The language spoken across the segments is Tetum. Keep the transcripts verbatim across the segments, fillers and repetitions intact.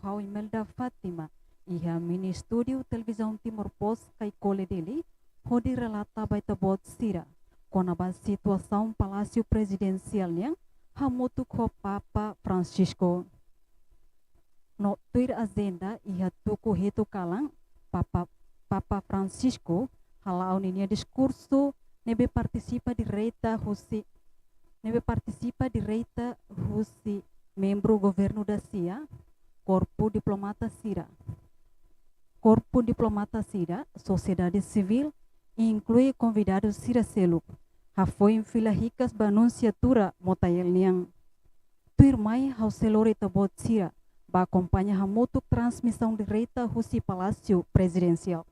ha'u Imelda Fátima, iha mini estúdiu Televizaun Timor Post Caicole Dili, hodi relata ba ita-boot sira kona-ba situasaun Palásiu Prezidensiál nian hamutuk ho Papa Francisco. No tuir ajenda iha tuku hitu kalan, Papa, Papa Francisco hala'o ninia diskursu ne'ebé partisipa direta husi, ne'ebé partisipa direta husi membru governu da-sia, korpu diplomata sira, korpu diplomata sira, sosiedade sivíl, inklui konvidadu sira seluk, hafoin fila hikas ba nunsiatura Motael nian. Tuirmai ha'u sei lori ita-boot sira ba akompaña hamutuk transmisaun direta husi Palásiu Prezidensiál.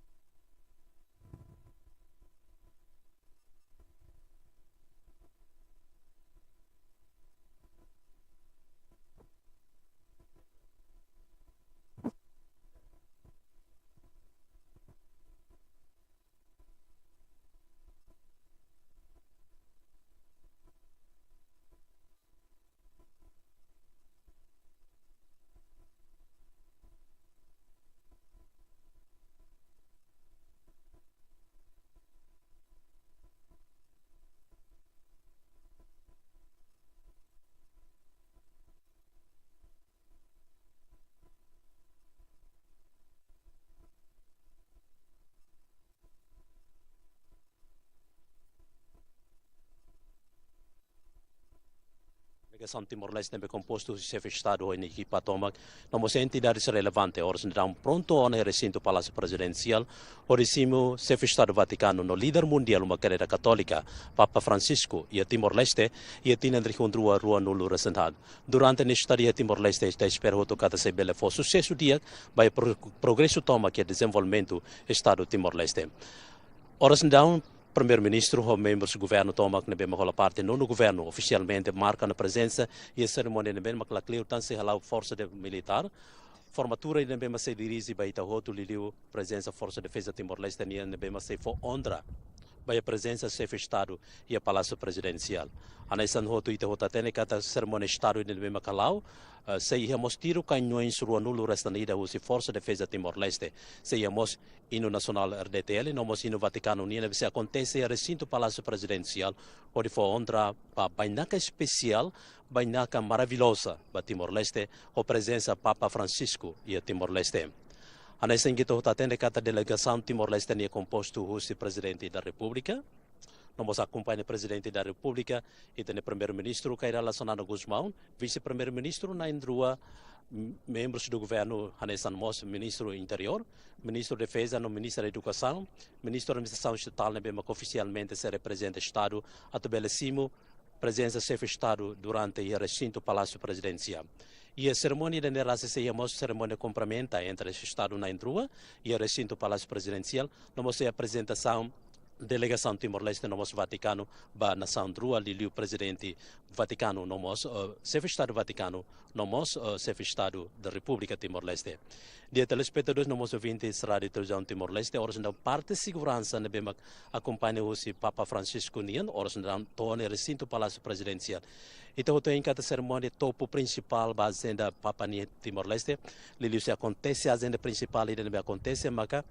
Delegasaun Timor-Leste ne'ebé kompostu husi Xefe Estadu ho nia ekipa tomak, no mós entidades relevante, oras ne'e daudaun prontu ona iha resintu Palásiu Prezidensiál, hodi simu Xefe Estadu Vatikanu no líder mundiál uma karreira katólika, Papa Francisco, iha Timor-Leste, iha tinan rihun rua ruanulu-resin-haat. Durante nia estadia iha Timor-Leste, ita espera hotu katak sei bele fó susesu di'ak ba iha pro-, progresu tomak iha dezenvolvimentu Estadu Timor-Leste. Oras ne'e daudaun, Primeiru-Ministru ho membrus governu tomak ne'ebé mak hola parte nonu governu ofisialmente marka nia prezensa iha serimónia ne'ebé mak lakleur tan sei hala'o forsa de militár. Formatura ne'ebé mak sei dirije ba ita hotu liuliu prezensa Forsa Defeza Timor-Leste nian ne'ebé mak sei fó onra ba iha prezensa Xefe Estadu iha Palásiu Prezidensiál. Hanesan hotu ita hotu hatene katak serimónia Estadu ne'ebé mak hala'o, eh, sei iha mós tiru kañoin ruanulu-resin-ida husi Forsa Defeza Timor-Leste. Sei iha mós inu nasionál R D T L, no mós inu Vatikanu nian ne'ebé sei akontese iha resintu Palásiu Prezidensiál, hodi fó onra ba bainaka espesiál, bainaka maravilloza ba Timor-Leste, ho prezensa Papa Francisco iha Timor-Leste. Hanesan ita hotu hatene katak delegasaun Timor-Leste nian kompostu husi Prezidente da Repúblika, no mós akompaña Prezidente da Repúblika, ita-nia Primeiru-Ministru Kay Rala Xanana Gusmão, Vise-Primeiru-Ministru na'in-rua, m-, membrus do governu, hanesan mós Ministru Interiór, Ministru Defeza no Ministra Edukasaun, Ministru Administrasaun Estatál ne'ebé mak ofisialmente sei reprezenta Estadu atu bele simu prezensa Xefe Estadu durante iha resintu Palásiu Prezidensiál. Iha serimónia ida-ne'e rasik sei iha mós serimónia kumprimenta entre Xefe Estadu na'in-rua iha resintu Palásiu Prezidensiál, no mós iha aprezentasaun delegasaun Timor-Leste no mós Vatikanu ba nasaun rua liuliu Prezidente Vatikanu no mós, eh, Xefe Estadu Vatikanu no mós, eh, Xefe Estadu da Repúblika Timor-Leste. Di'ak telespetadores no mós ouvintes Rádiu Televizaun Timor-Leste, oras ne'e daudaun parte seguransa ne'ebé mak akompaña husi Papa Francisco nian, oras ne'e daudaun to'o ona iha resintu Palásiu Prezidensiál. Ita hotu hein katak serimónia topu prinsipál ba ajenda Papa nian Timor-Leste, liuliu sei akontese ajenda prinsipál ida ne'ebé akontese maka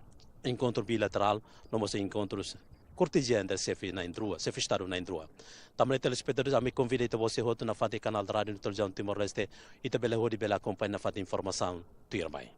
enkontru bilaterál, no mós enkontrus kortezia entre xefe na'in-rua, Xefe Estadu na'in-rua. Tanba ne'e telespetadores, ami konvida ita-boot sira hotu nafatin kanál Rádiu no Televizaun Timor-Leste, ita bele hodi bele akompaña nafatin informasaun tuirmai.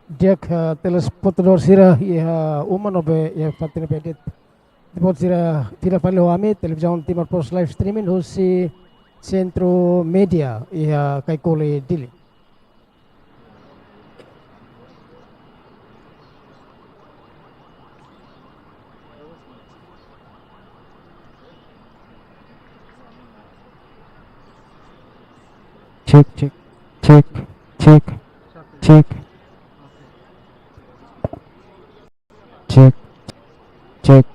Di'ak, eh, telespetadór sira iha uma no be iha fatin ne'ebé de'it. Depois sira fila fali ho ami, Televizaun Timor Post live streaming husi Sentru Média iha Kaikoli, Dili. Cek, cek, cek, cek, cek. Cek, cek.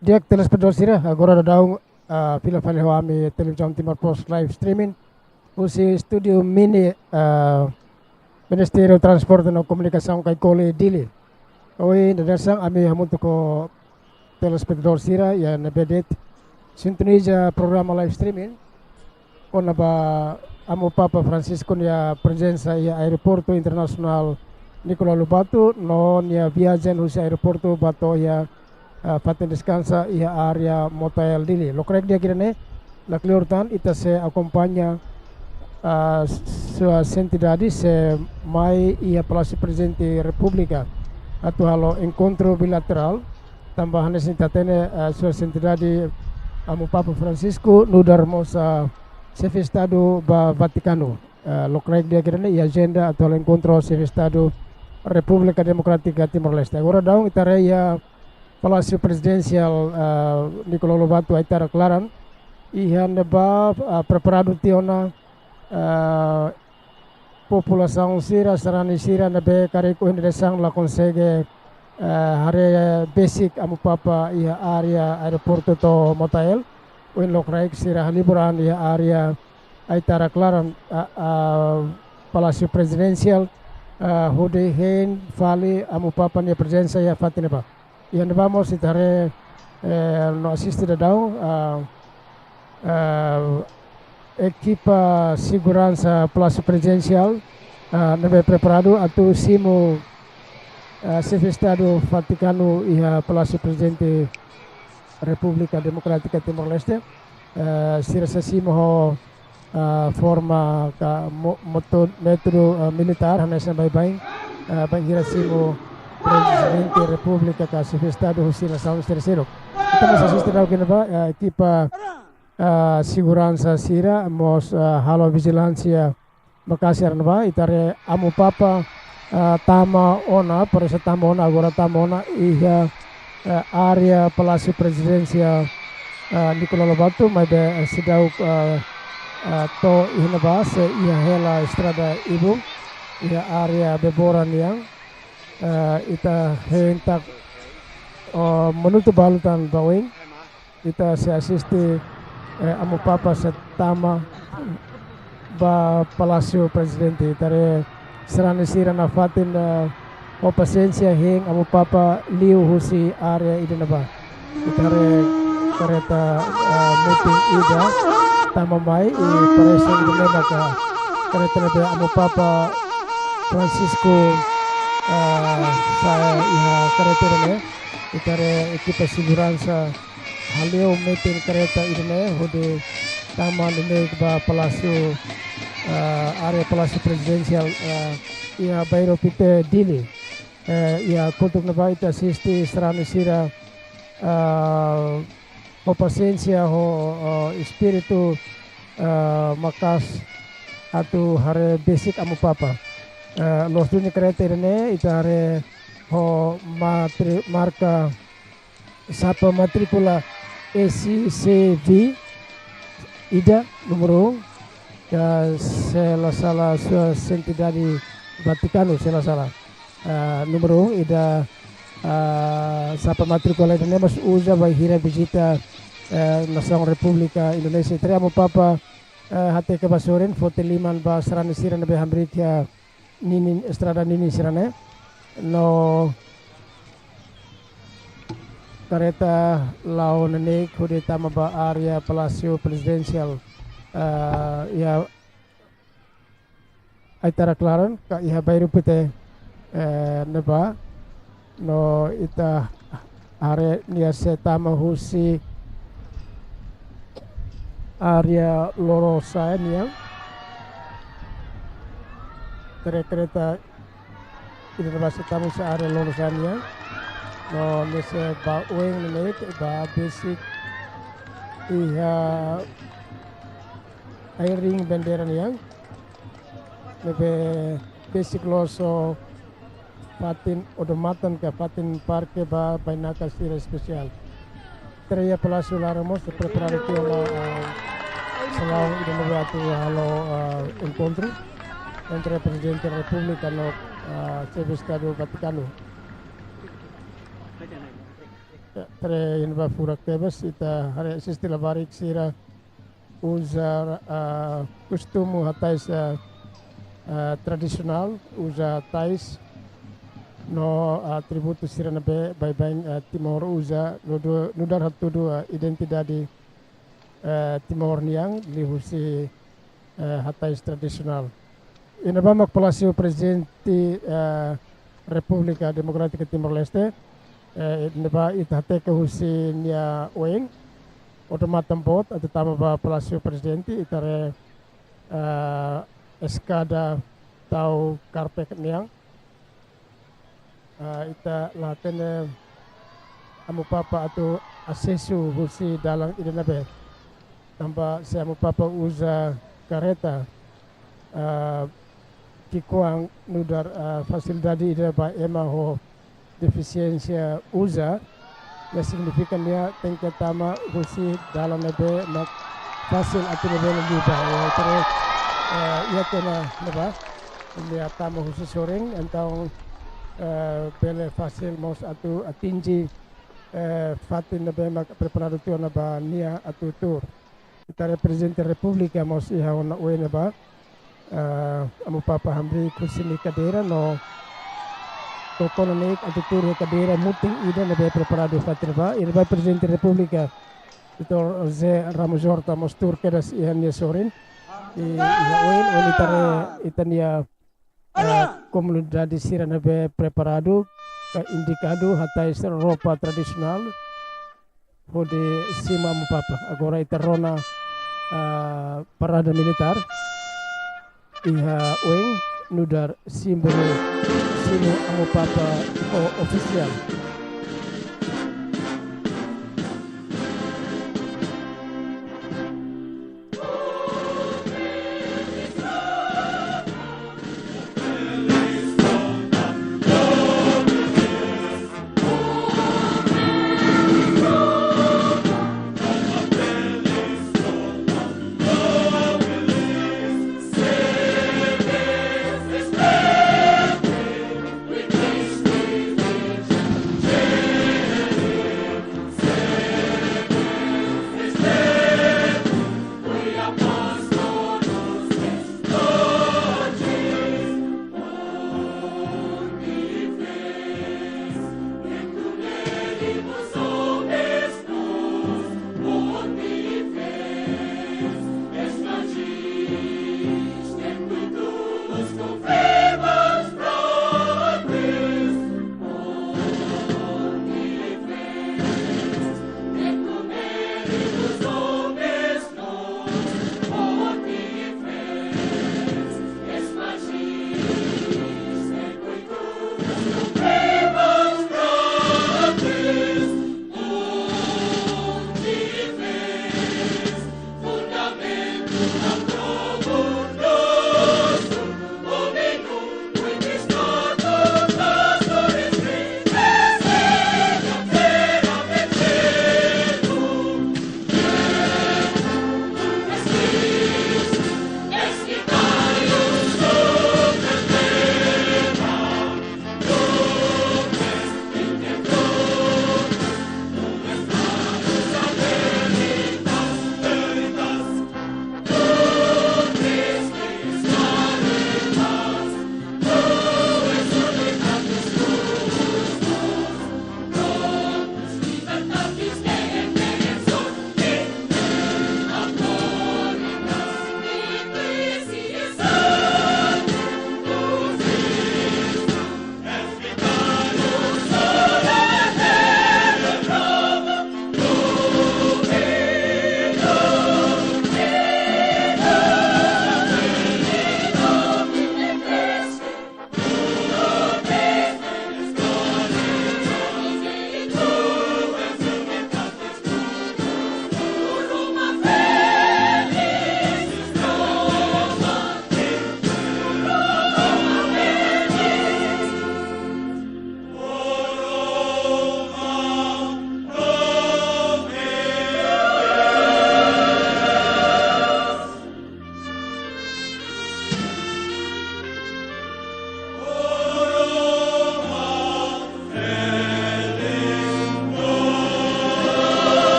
Di'ak telespetadór sira, agora daudaun, ah, fila fali ho ami Televizaun Timor Post live streaming husi estúdiu mini, ah, Ministériu Transporte no Komunikasaun Kaikoli, Dili. Ohin dadeer-saan ami hamutuk ho telespetadór sira iha ne'ebé de'it sintoniza programa live streaming kona-ba Amu Papa Francisco nia prezensa iha Aeroportu Internasionál Nicolau Lobato no nia viajen husi aeroportu ba to'o iha, ah, fatin deskansa iha área Motael, Dili. Lokraik di'ak ida-ne'e, lakleur tan ita sei akompaña, ah, Sua Santidade sei mai iha Palásiu Prezidente Repúblika atu halo enkontru bilaterál, tanba hanesan ita hatene, ah, Sua Santidade Amu Papa Francisco nu'udar mós, ah, Xefe Estadu ba Vatikanu. Ah, lokraik di'ak ida-ne'e iha ajenda atu halo enkontru Xefe Estadu Repúblika Demokrátika Timor-Leste. Agora daudaun ita haree iha Palásiu Prezidensiál, ah, Nicolau Lobato, Aitarak Laran. Iha ne'ebá, ah, preparadu tiha ona, ah, populasaun sira, sarani sira ne'ebé karik ohin dadeer-saan la konsege, eh, haree besik Amu Papa iha área aeroportu to'o Motael. Ohin lokraik sira halibur an iha área Aitarak Laran, ah, ah, Palásiu Prezidensiál, ah, hodi hein fali Amu Papa nia prezensa iha fatin ne'ebá. Iha ne'ebá mós ita haree, eh, no asiste daudaun, ah, ah, ekipa seguransa Palásiu Prezidensiál, ah, ne'ebé preparadu atu simu, ah, Xefe Estadu Vatikanu iha Palásiu Prezidente Repúblika Demokrátika Timor-Leste. Eh, sira sei simu ho, ah, forma ka mo-, moto-, métodu, ah, militár, hanesan baibain, ah, bainhira simu Prezidente Repúblika ka Xefe Estadu husi nasaun terseiro. Ita mós asiste daudaun iha ne'ebá, ah, ekipa, ah, seguransa sira mós, ah, halo vijilánsia maka'as iha ne'ebá. Ita haree Amu Papa, ah, tama ona, parese tama ona, agora tama ona iha, eh, área Palásiu Prezidensiál, ah, Nicolau Lobato, maibé, eh, seidauk, ah, ah, to'o iha ne'ebá, sei iha hela estrada ibun, iha área Bebora nian. Eh, ita hein katak, oh, minutu balu tan ba oin ita sei asiste, eh, Amu Papa sei tama ba Palásiu Prezidente. Ita haree sarani sira nafatin, eh, ho pasiénsia hein Amu Papa liu husi área ida-ne'ebá. Ita haree kareta, eh, metin ida tama mai, i parese ida-ne'e maka kareta ne'ebé Amu Papa Francisco, eh, sa'e iha kareta ida-ne'e. Ita haree ekipa seguransa hale'u metin kareta ida-ne'e hodi tama neineik ba Palásiu, eh, área Palásiu Prezidensiál, eh, iha Bairru Pite, Dili. Eh, iha kotuk ne'ebá ita asiste sarani sira, eh, ho pasiénsia, ho, eh, espíritu, eh, maka'as atu haree besik Amu Papa. Eh, loos duni kareta ida-ne'e, ita haree ho matri-, marka sapa matríkula S C V ida, númeru um, ka se la sala Sua Santidade Vatikanu, se la sala. Ah, númeru um, ida, ah, sapa matríkula ida-ne'e mós uza bainhira vizita, eh, nasaun Repúblika Indonézia. Ita haree Amu Papa, eh, hateke ba sorin, foti liman ba sarani sira ne'ebé hamriik iha ninin, estrada ninin sira-ne'e. No kareta la'o neineik hodi tama ba área Palásiu Prezidensiál, eh, iha Aitarak Laran, ka iha Bairru Pite, eh, ne'ebá. No ita haree nia sei tama husi área Lorosa'e nian. Trek kereta ida-ne'ebé sei tama husi área Lorosa'e nian. No ne'e sei ba oin ne'e, ba besik iha ai-ring bandeira nian. Ne'ebé besik loos ho fatin odamatan ka fatin parke ba bainaka sira espesiál. Iha Palásiu laran mós preparadu tiha ona, ah, salaun ida-ne'ebé atu halo, ah, enkontru entre Prezidente Repúblika no, ah, Xefe Estadu Vatikanu. Ya, iha ne'ebá furak tebes, ita haree asiste labarik sira uza, ah, kostume hatais, ah, ah, tradisionál, uza tais no, ah, atributu sira ne'ebé baibain, ah, Timor uza, nudu-, nu'udar hatudu, ah, identidade, ah, Timor nian, liuhusi, ah, hatais tradisionál. Iha ne'ebá mak Palásiu Prezidente, ah, Repúblika Demokrátika Timor-Leste, eh, ne'ebá ita hateke husi nia oin odamatan boot atu tama ba Palásiu Prezidente, ita haree, ah, eskada tau karpet nian. Ah, ita la hatene Amu Papa atu asesu husi dalan ida-ne'ebé. Tanba se Amu Papa uza kareta, ah, ki'ikoan nu'udar, ah, fasilidade ida ba ema ho defisiénsia uza, ne'e signifika nia tenke tama husi dalan ne'ebé mak fasil atu nia bele liu ba. Ya, ita haree, eh, iha tiha ona ne'ebá, nia tama husi sorin, entaun, eh, bele fasil mós atu atinje, eh, fatin ne'ebé mak preparadu tiha ona ba nia atu tuur. Ita haree Prezidente Repúblika mós iha ona oin ne'ebá, ah, Amu Papa hamriik husi nia kadeira no koko ona ne'e atu tuur iha kadeira mutin ida ne'ebé preparadu fatin ne'ebá. Iha ne'ebá Prezidente Repúblika, Doutór José Ramos Horta mós tuur kedas iha nia sorin. I, iha oin, oin ita haree ita-nia eh, komunidade sira ne'ebé preparadu ka indikadu hatais roupa tradisionál hodi simu Amu Papa. Agora ita rona, eh, parada militár iha oin nu'udar símbolu simu Amu Papa ho ofisiál.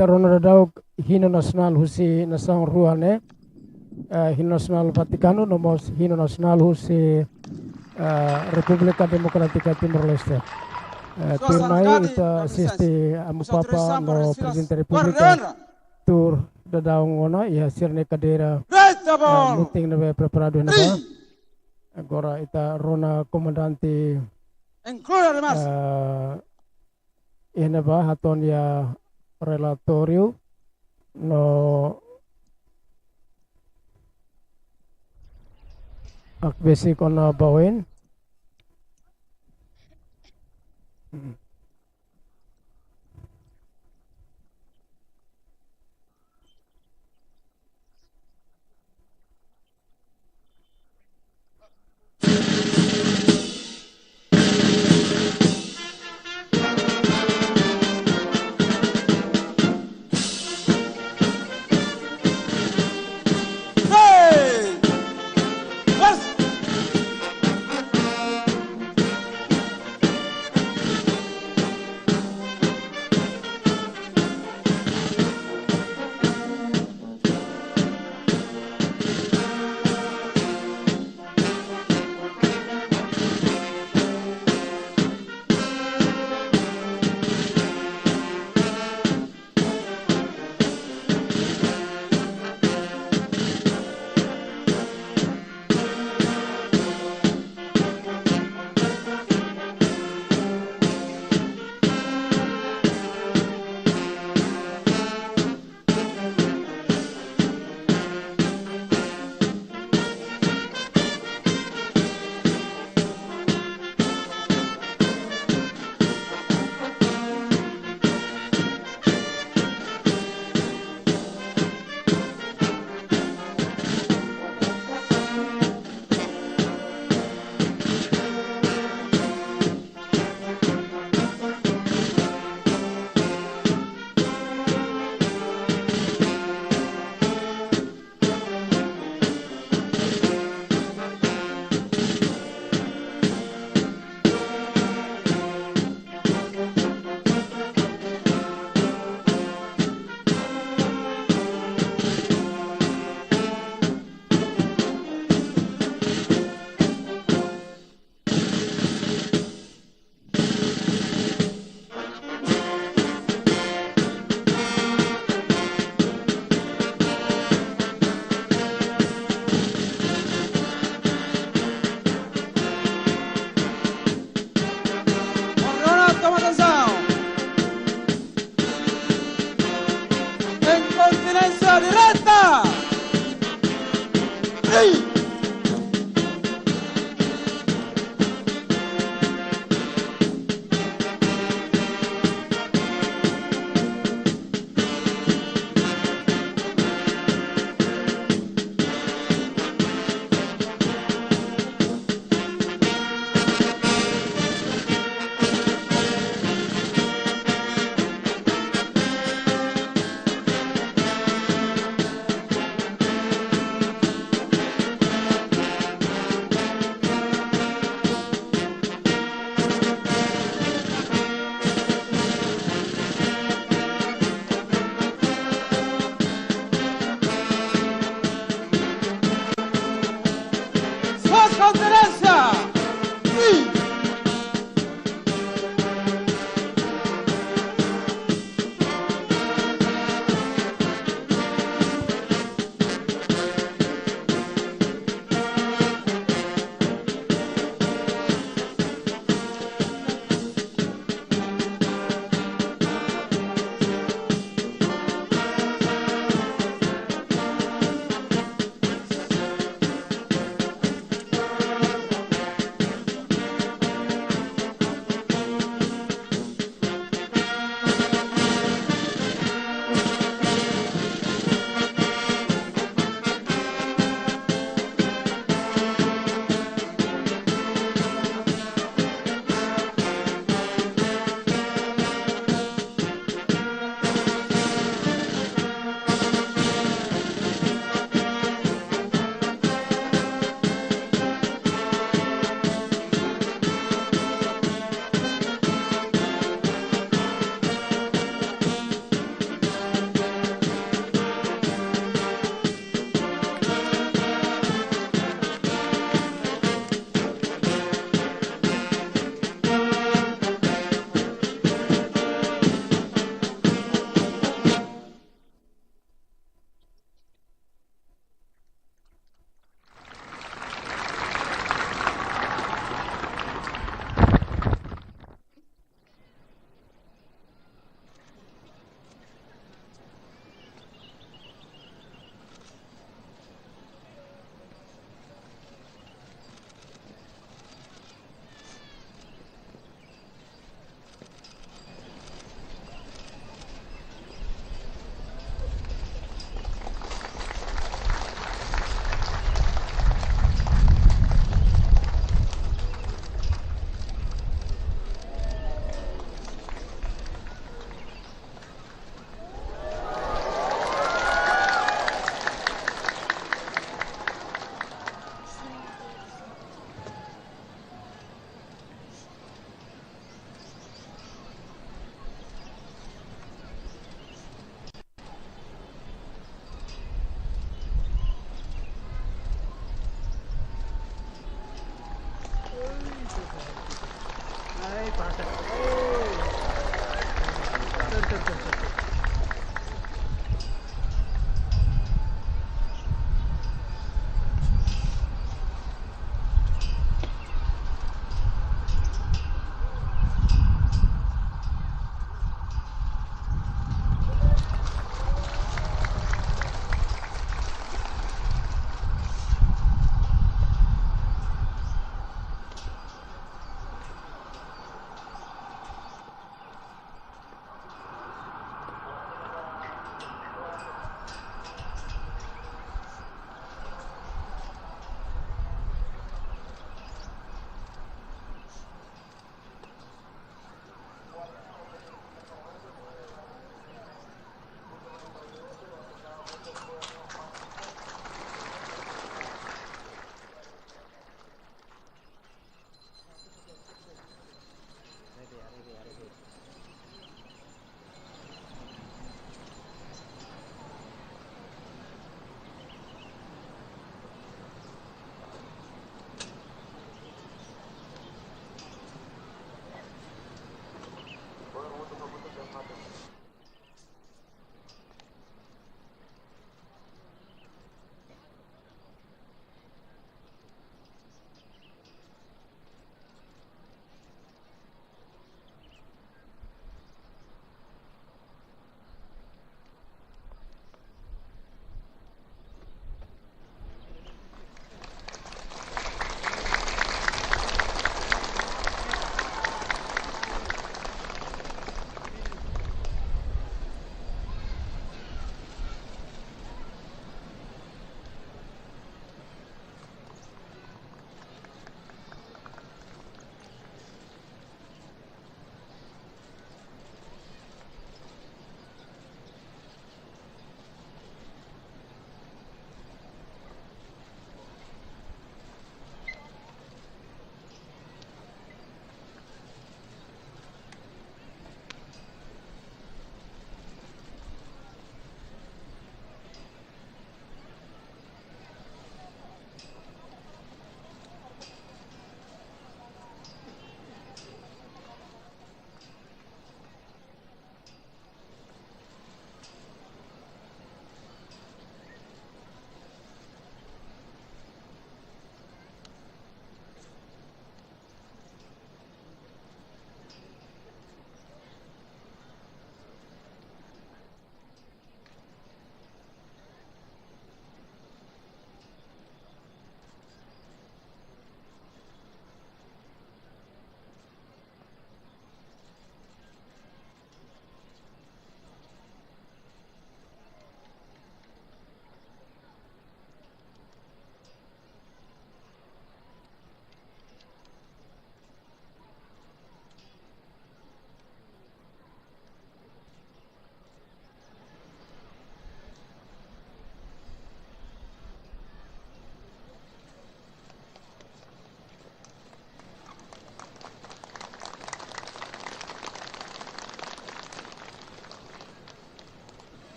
ita rona daudaun hinu nasionál husi nasaun rua ne'e, eh, hinu nasionál Vatikanu, no mós hinu nasionál husi, eh, Repúblika Demokrátika Timor-Leste. Eh, tuirmai ita asiste Amu Papa no Prezidente Repúblika tuur daudaun ona iha sira-nia kadeira, eh, metin ne'ebé preparadu iha ne'ebá. Agora ita rona komandante, eh, iha ne'ebá hato'o nia relatóriu no hakbesik ona ba oin.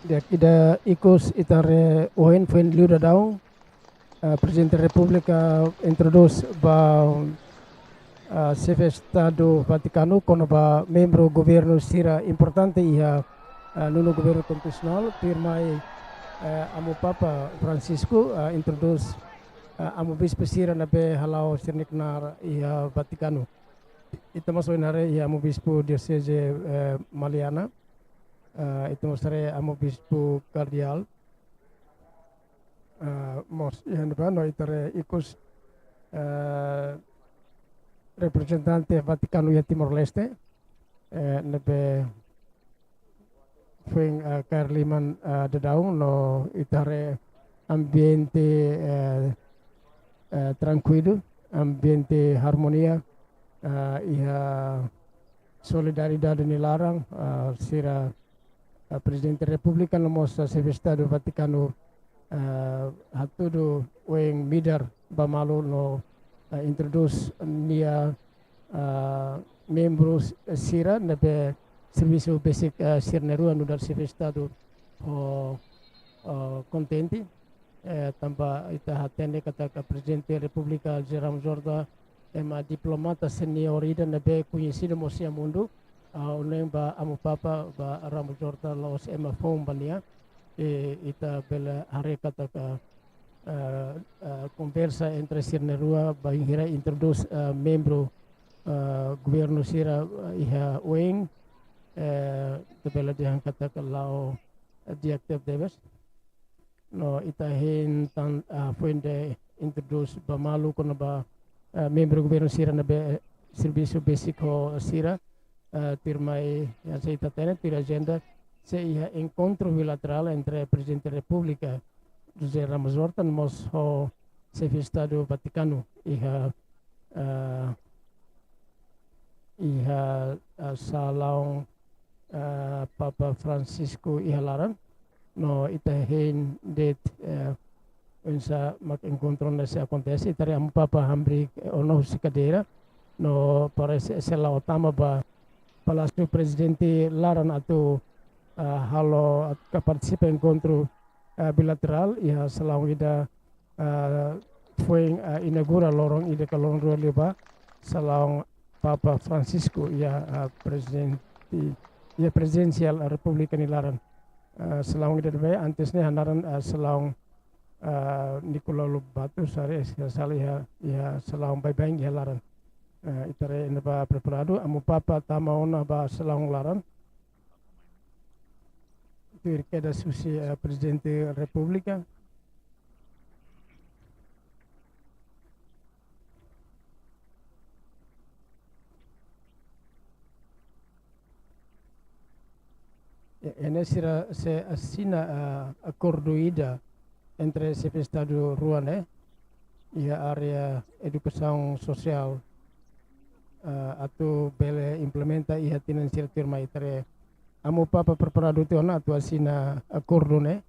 Di'ak, ida ikus ita haree ohin foin liu daudaun, eh, Prezidente Repúblika introdús ba, eh, Xefe Estadu Vatikanu kona-ba membru governu sira importante iha, eh, nonu governu konstitusionál, tuirmai, eh, Amu Papa Francisco, eh, introdús, eh, Amu Bispu sira ne'ebé hala'o sira-nia knaar iha Vatikanu. Ita mós foin haree iha Amu Bispu Dioseze, eh, Maliana. Eh, ita mós haree Amu Bispu Kardeál. Eh, mós iha ne'ebá no ita haree ikus, eh, reprezentante Vatikanu iha Timor-Leste, eh, ne'ebé foin, eh, kaer liman, eh, daudaun no ita haree ambiente, eh, eh, trankuilu, ambiente armonia, eh, iha solidariedade nia laran, eh, sira, eh, Prezidente Repúblika no mós, eh, Xefe Estadu Vatikanu, eh, hatudu oin midar ba malu no, eh, introdús nia, eh, membru sira ne'ebé servisu besik, eh, sira na'in-rua, nu'udar Xefe Estadu ho, eh, kontente, eh, tanba ita hatene katak Prezidente Repúblika José Ramos Horta ema diplomata seniór ida ne'ebé koñesidu mós iha mundu, ah, hanoin ba Amu Papa, ba Ramos Horta la'ós ema foun ba nia, i ita bele haree katak, eh, eh, konversa entre sira na'in-rua bainhira introdús, eh, membru, eh, governu sira, eh, iha oin, eh, ita bele dehan katak la'o, eh, di'ak tebetebes. No ita hein tan, ah, foin de'it introdús ba malu kona-ba, ah, membru governu sira ne'ebé, eh, servisu besik ho sira, ah, tuirmai, ya, se ita hatene tuir ajenda, sei iha enkontru bilaterál entre Prezidente Repúblika José Ramos Horta no mós ho Xefe Estadu Vatikanu iha, ah, iha, ah, salaun, eh, Papa Francisco iha laran. No ita hein de'it, eh, oinsá mak enkontru ne'e sei akontese, ita haree Amu Papa hamriik, eh, ona husi kadeira. No parese sei la'o tama ba Palásiu Prezidente laran atu, eh, halo, atu partisipa enkontru, eh, bilaterál iha salaun ida, ah, foin, ah, inaugura loron ida ka loron rua liubá, salaun Papa Francisco iha, ah, prezidente, iha Prezidensiál Repúblika nia laran. Ah, salaun ida ne'ebé antes ne'e hanaran, ah, salaun, ah, Nicolau Lobato, sare, sala iha, iha salaun baibain iha laran. Ah, ita haree ne'ebá preparadu, Amu Papa tama ona ba salaun laran. Tuir kedas husi, eh, Prezidente Repúblika. E, ene sira sei asina, eh, akordu ida entre Xefe Estadu rua ne'e, iha área edukasaun sosiál, eh, atu bele implementa iha tinan sira tuirmai, ita haree Amu Papa preparadu tiha ona atu asina akordu ne'e.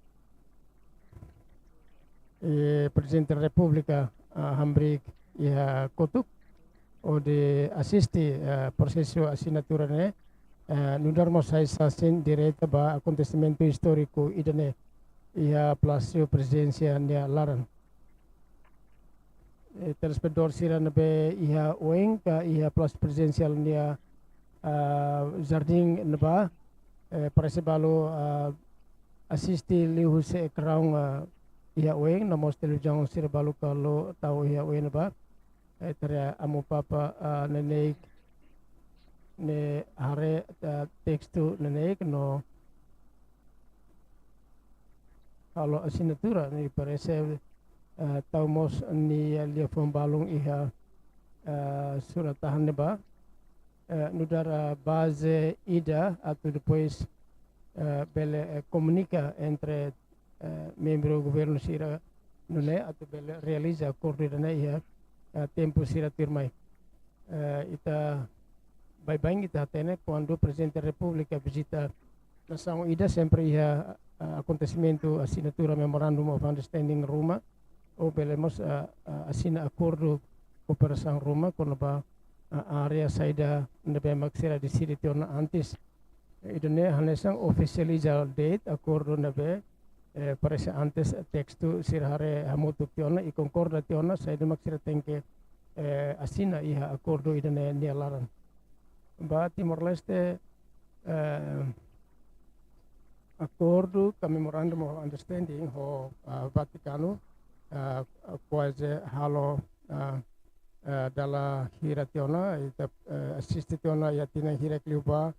I Prezidente Repúblika, eh, hamriik iha kotuk hodi asiste, eh, prosesu asinatura ne'e, eh, nu'udar mós sai sasin direta ba akontesimentu istóriku ida-ne'e iha Palásiu Prezidénsia nia laran. Eh, telespetadór sira ne'ebé iha oin ka iha Palásiu Prezidénsia nia, ah, jardín ne'ebá, eh, parese balu, ah, asiste liuhusi ekraun, ah, iha oin, no mós televizaun sira balu ka la'o tau iha oin ne'ebá. Eh, ita haree Amu Papa, ah, neineik ne'e haree, ah, testu neineik no halo asinatura ne'e parese, eh, tau mós nia liafuan balun iha, eh, surat-tahan ne'ebá, eh, nu'udar, eh, baze ida atu depois, eh, bele, eh, komunika entre, eh, membru governu sira nune'e atu bele realiza akordu ida-ne'e iha, eh, tempu sira tuirmai. Eh, ita baibain ita hatene kuandu Prezidente Repúblika vizita nasaun ida sempre iha, eh, akontesimentu asinatura Memorandum of Understanding ruma, ou bele mós, eh, eh, asina akordu kooperasaun ruma kona-ba, eh, área saida ne'ebé mak sira deside tiha ona antes, Ida-ne'e hanesan ofisializa de'it akordu ne'ebé, eh, parese antes testu sira haree hamutuk tiha ona i konkorda tiha ona, saida mak sira tenke, eh, asina iha akordu ida-ne'e nia laran. Ba Timor-Leste, eh, akordu ka Memorandum of Understanding ho, ah, Vatikanu, ah, kuaze halo, ah, eh, dala hira tiha ona, ita, eh, asiste tiha ona iha tinan hirak liubá,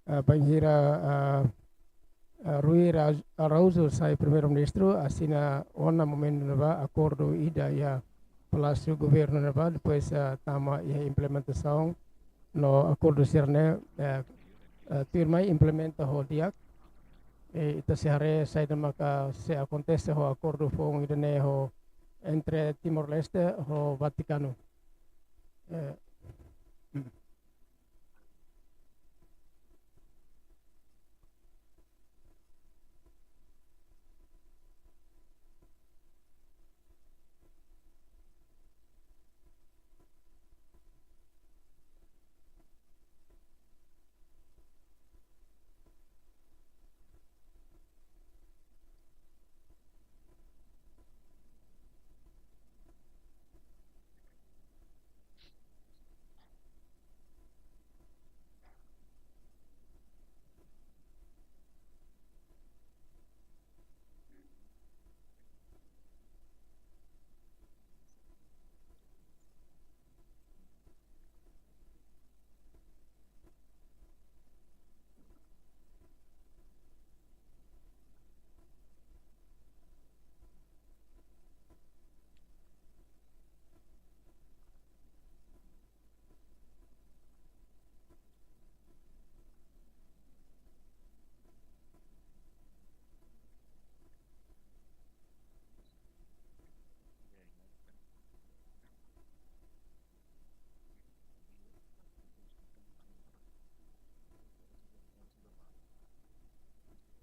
eh, bainhira, eh, eh, Rui Ra-, Araújo sai Primeiru-Ministru, asina ona momentu ne'ebá akordu ida iha Palásiu Governu ne'ebá, depois, eh, tama iha implementasaun no akordu sira-ne'e, eh, eh, tuirmai implementa ho di'ak. I ita sei haree saida maka sei akontese ho akordu foun ida-ne'e ho entre Timor-Leste ho Vatikanu. Eh, mm.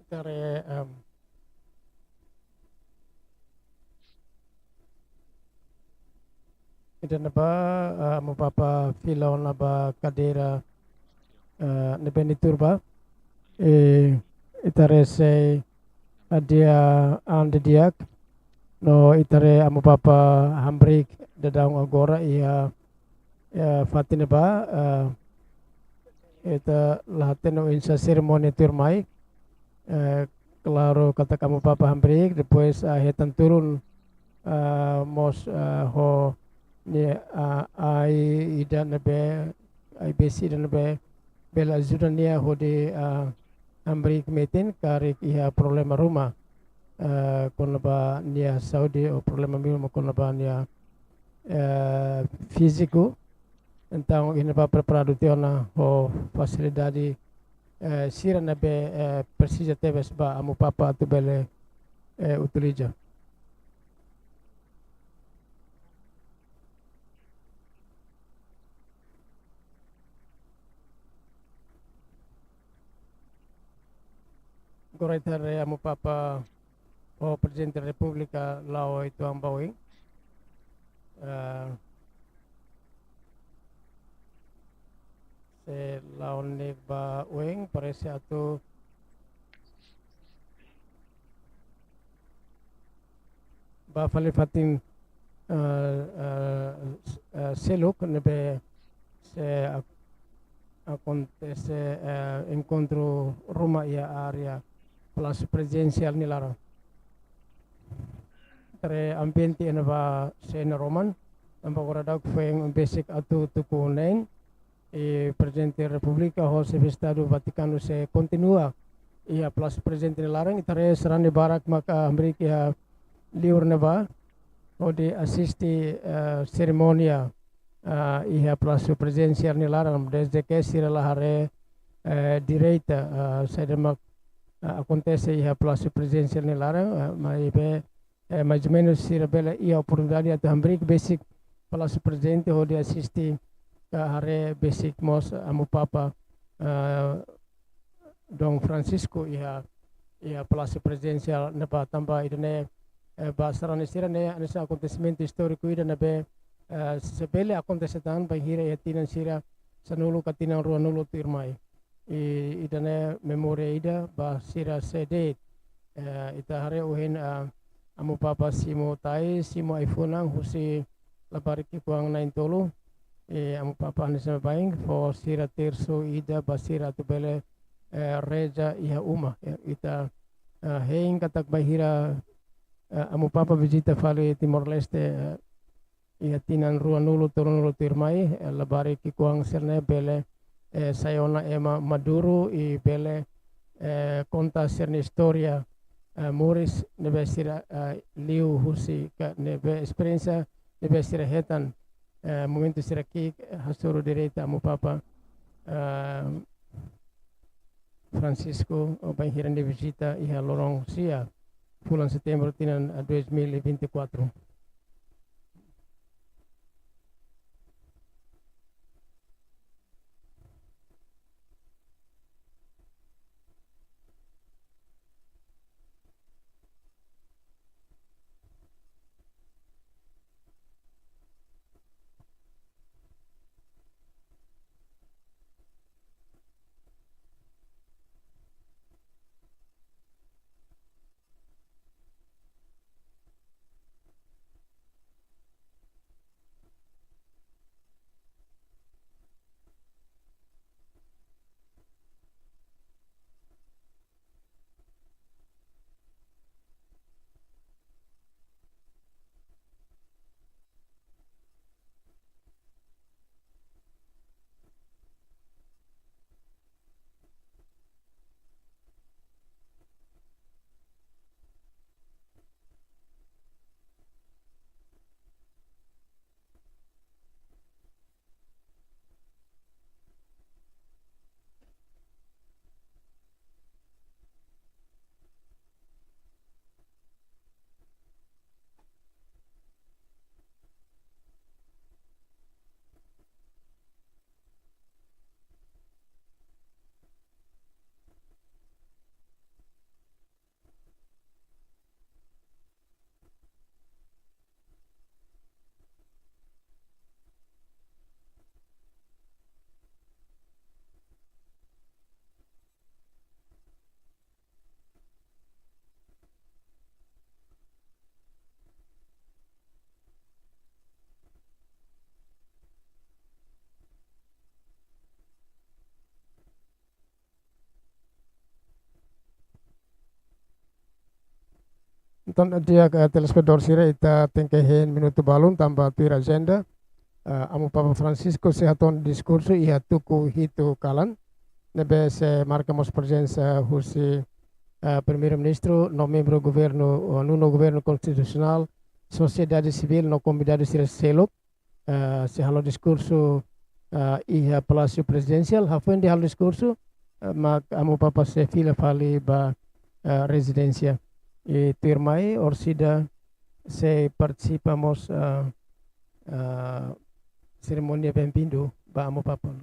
Ita haree, em, ida-ne'ebá, eh, Amu Papa fila ona ba kadeira, eh, ne'ebé nia tuur ba. I ita haree sei hadi'a an didi'ak, no ita haree Amu Papa hamriik daudaun agora iha, eh, fatin ne'ebá, eh, ita la hatene oinsá serimónia tuirmai. Eh, klaru katak Amu Papa hamriik, depois, eh, hetan tulun, eh, mós, eh, ho nia, eh, ai ida ne'ebé, ai-besi ida ne'ebé bele ajuda nia hodi, eh, hamriik metin karik iha problema ruma, eh, kona-ba nia saúde ou problema ruma kona-ba nia, eh, fíziku. Entaun, iha ne'ebá preparadu tiha ona ho fasilidade, eh, sira ne'ebé, eh, presiza tebes ba Amu Papa atu bele, eh, utiliza. Agora ita haree Amu Papa ho Prezidente Repúblika la'o uitoan ba oin. Eh, se la'o ne'e ba oin, parese atu ba fali fatin, eh, eh, s-, eh, seluk ne'ebé sei ak-, akontese, eh, enkontru ruma iha área Palásiu Prezidensiál nia laran. Ita haree ambiente iha ne'ebá sei iha roman, tanba agora daudaun foin besik atu tuku neen, i Prezidente Repúblika ho Xefe Estadu Vatikanu sei kontinua iha Palásiu Prezidensiál nia laran, ita haree sarani barak maka hamriik iha liur ne'ebá, hodi asiste, eh, serimónia, eh, iha Palásiu Prezidensiál nia laran, dezde ke sira la haree, eh, direta, eh, saida mak, eh, akontese iha Palásiu Prezidensiál nia laran, eh, maibé, eh, mais ou menus sira bele iha oportunidade atu hamriik besik Palásiu Prezidente hodi asiste ka haree besik mós Amu Papa, eh, Dom Francisco iha, iha Palásiu Prezidensiál ne'ebá, tanba ida-ne'e, eh, ba sarani sira-ne'e hanesan akontesimentu istóriku ida ne'ebé, eh, sei bele akontese tan bainhira iha tinan sira sanulu ka tinan ruanulu tuirmai. I ida-ne'e memória ida ba sira sé de'it. Eh, ita haree ohin, ah, Amu Papa simu tai, simu ai-funan husi labarik ki'ikoan na'in-tolu. I Amu Papa hanesan baibain fó sira tersu ida ba sira atu bele, eh, reza iha uma. Ya, ita, eh, hein katak bainhira, eh, Amu Papa vizita fali Timor-Leste, eh, iha tinan ruanulu tolunulu tuirmai, eh, labarik ki'ikoan sira-ne'e bele, eh, sai ona ema maduru i bele, eh, konta sira-nia istória, eh, moris ne'ebé sira, eh, liu husi ka ne'ebé esperiénsia ne'ebé sira hetan, eh, momentu sira ki'ik, eh, hasoru direta Amu Papa, eh, Francisco, oh, bainhira nia vizita iha loron sia, fulan Setembru tinan, eh, dois mil e vinte e quatro. Entaun, di'ak, eh, telespetadór sira, ita tenke hein minutu balun tanba tuir ajenda. Eh, Amu Papa Francisco sei hato'o nia diskursu iha tuku hitu kalan. Ne'ebé sei marka mós prezensa husi, eh, Primeiru-Ministru, no membru governu, eh, nonu governu konstitusionál, sosiedade sivíl, no konvidadu sira seluk. Eh, sei halo diskursu, eh, iha Palásiu Prezidensiál, hafoin de halo diskursu, eh, mak Amu Papa sei fila fali ba, eh, rezidénsia. I tuirmai, orsida sei partisipa mós, eh, eh, serimónia benvindu ba Amu Papa.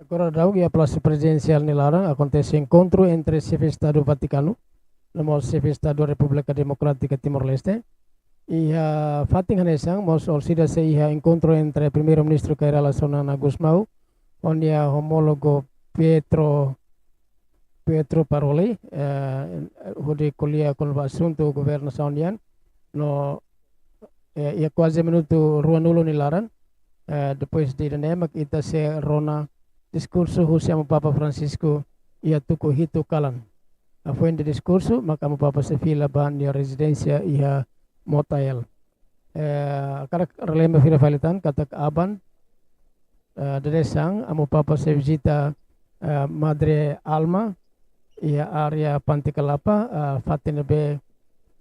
Agora daudaun iha Palásiu Prezidensiál nia laran akontese enkontru entre Xefe Estadu Vatikanu, no mós Xefe Estadu Repúblika Demokrátika Timor-Leste. Iha fatin hanesan mós orsida sei iha enkontru entre Primeiru-Ministru Kay Rala Xanana Gusmão ho nia homólogu Pietro, Pietro Paroli, eh, hodi ko'alia kona-ba asuntu governasaun nian, no, eh, iha kuaze minutu ruanulu nia laran, eh, depois de ida-ne'e mak ita sei rona diskursu husi Amu Papa Francisco iha tuku hitu kalan. Hafoin de diskursu, mak Amu Papa sei fila ba nia rezidénsia iha Motael. Eh, hakarak relembra fila fali tan katak aban, eh, dadeer-saan, Amu Papa sei vizita, eh, Madre Alma, iha área Pantikalapa, eh, fatin ne'ebé,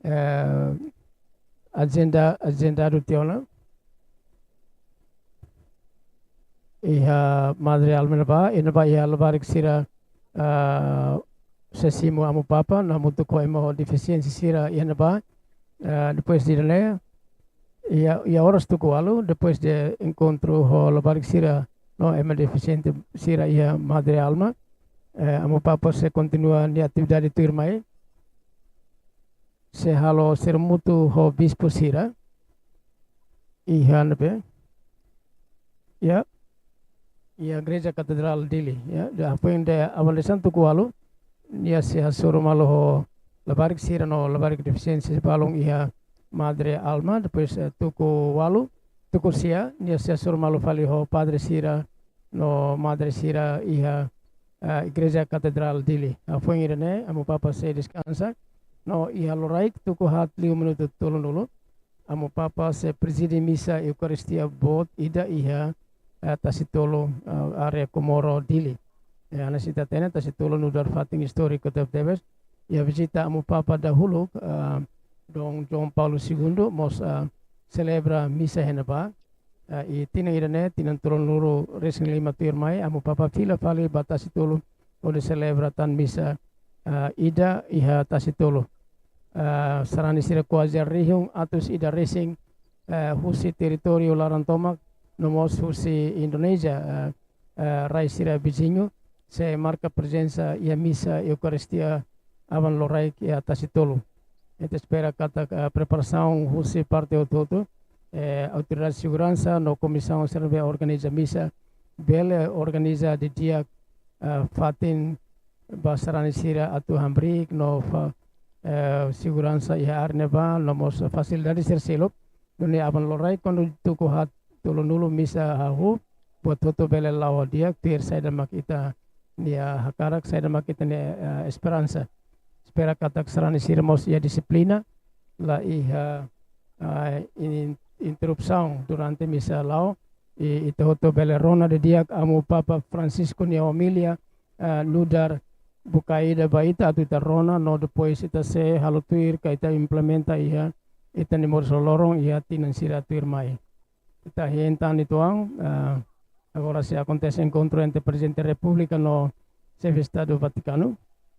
eh, ajenda, ajendadu tiha ona. Iha Madre Alma ne'ebá, iha ne'ebá iha labarik sira, ah, sei simu Amu Papa, no hamutuk ho ema ho defisiénsia sira iha ne'ebá. Ah, depois de ne'e, iha, iha oras tuku ualu, depois de enkontru ho labarik sira, no ema defisiente sira iha Madre Alma, eh, Amu Papa sei kontinua nia atividade tuirmai. Sei halo sermon hamutuk ho bispu sira iha ne'ebé, ya, iha Gereja Katedrál Dili, ya. Depois de aban dadeer-saan tuku ualu, nia sei hasoru malu ho labarik sira no labarik defisiénsia balun iha Madre Alma, depois, eh, tuku ualu, tuku sia, nia sei hasoru malu fali ho padre sira no madre sira iha, eh, Igreja Katedrál Dili. Hafoin ida-ne'e, Amu Papa sei deskansa. No iha loraik tuku haat liu minutu tolunulu, Amu Papa sei prezide misa Eukaristia boot ida iha, eh, Tasitolu, eh, área Comoro Dili. Eh, hanesan ita hatene, Tasitolu nu'udar fatin istóriku tebetebes. Iha vizita Amu Papa dahuluk, eh, Dom João Paulo Segundo mós, eh, selebra misa iha ne'ebá. Ah, i tinan ida-ne'e, tinan tolunulu-resin-lima tuirmai, Amu Papa fila fali ba Tasitolu, hodi selebra tan misa, ah, ida iha Tasitolu. Ah, sarani sira kuaze rihun atus ida resin, eh, husi territóriu laran tomak, no mós husi Indonézia, eh, eh, rai sira viziñu, sei marka prezensa iha misa Eukaristia aban loraik iha Tasitolu. Ita espera katak, eh, preparasaun husi parte hotu-hotu, eh, autoridade seguransa no komisaun sira ne'ebé organiza misa, bele organiza didi'ak, eh, fatin ba sarani sira atu hamriik no fa-, eh, seguransa iha área ne'ebá, no mós fasilidade sira seluk. Nune'e aban loraik kuandu tuku haat tolunulu misa hahú, buat hotu bele la'o di'ak, tuir saida mak ita-nia hakarak, saida mak ita-nia, eh, esperansa. Espera katak sarani sira mós iha dixiplina, la iha, eh, in-, interrupsaun durante misa la'o, i ita hotu bele rona didi'ak Amu Papa Francisco nia omília, eh, nu'udar bukae ida ba ita atu ita rona, no depois ita sei halo tuir ka ita implementa iha ita-nia moris loroloron iha tinan sira tuirmai. Ita hein tan uitoan, eh, agora sei akontese enkontru entre Prezidente Repúblika no Xefe Estadu Vatikanu.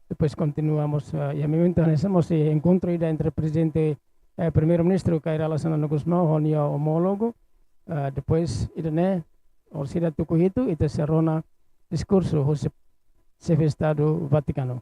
Depois kontinua mós, eh, iha momentu hanesan mós enkontru ida entre Prezidente, eh, Primeiru-Ministru Kay Rala Xanana Gusmão ho nia omólogu. Eh, depois ida-ne'e, oras ida tuku hitu, ita sei rona diskursu husi Xefe Estadu Vatikanu.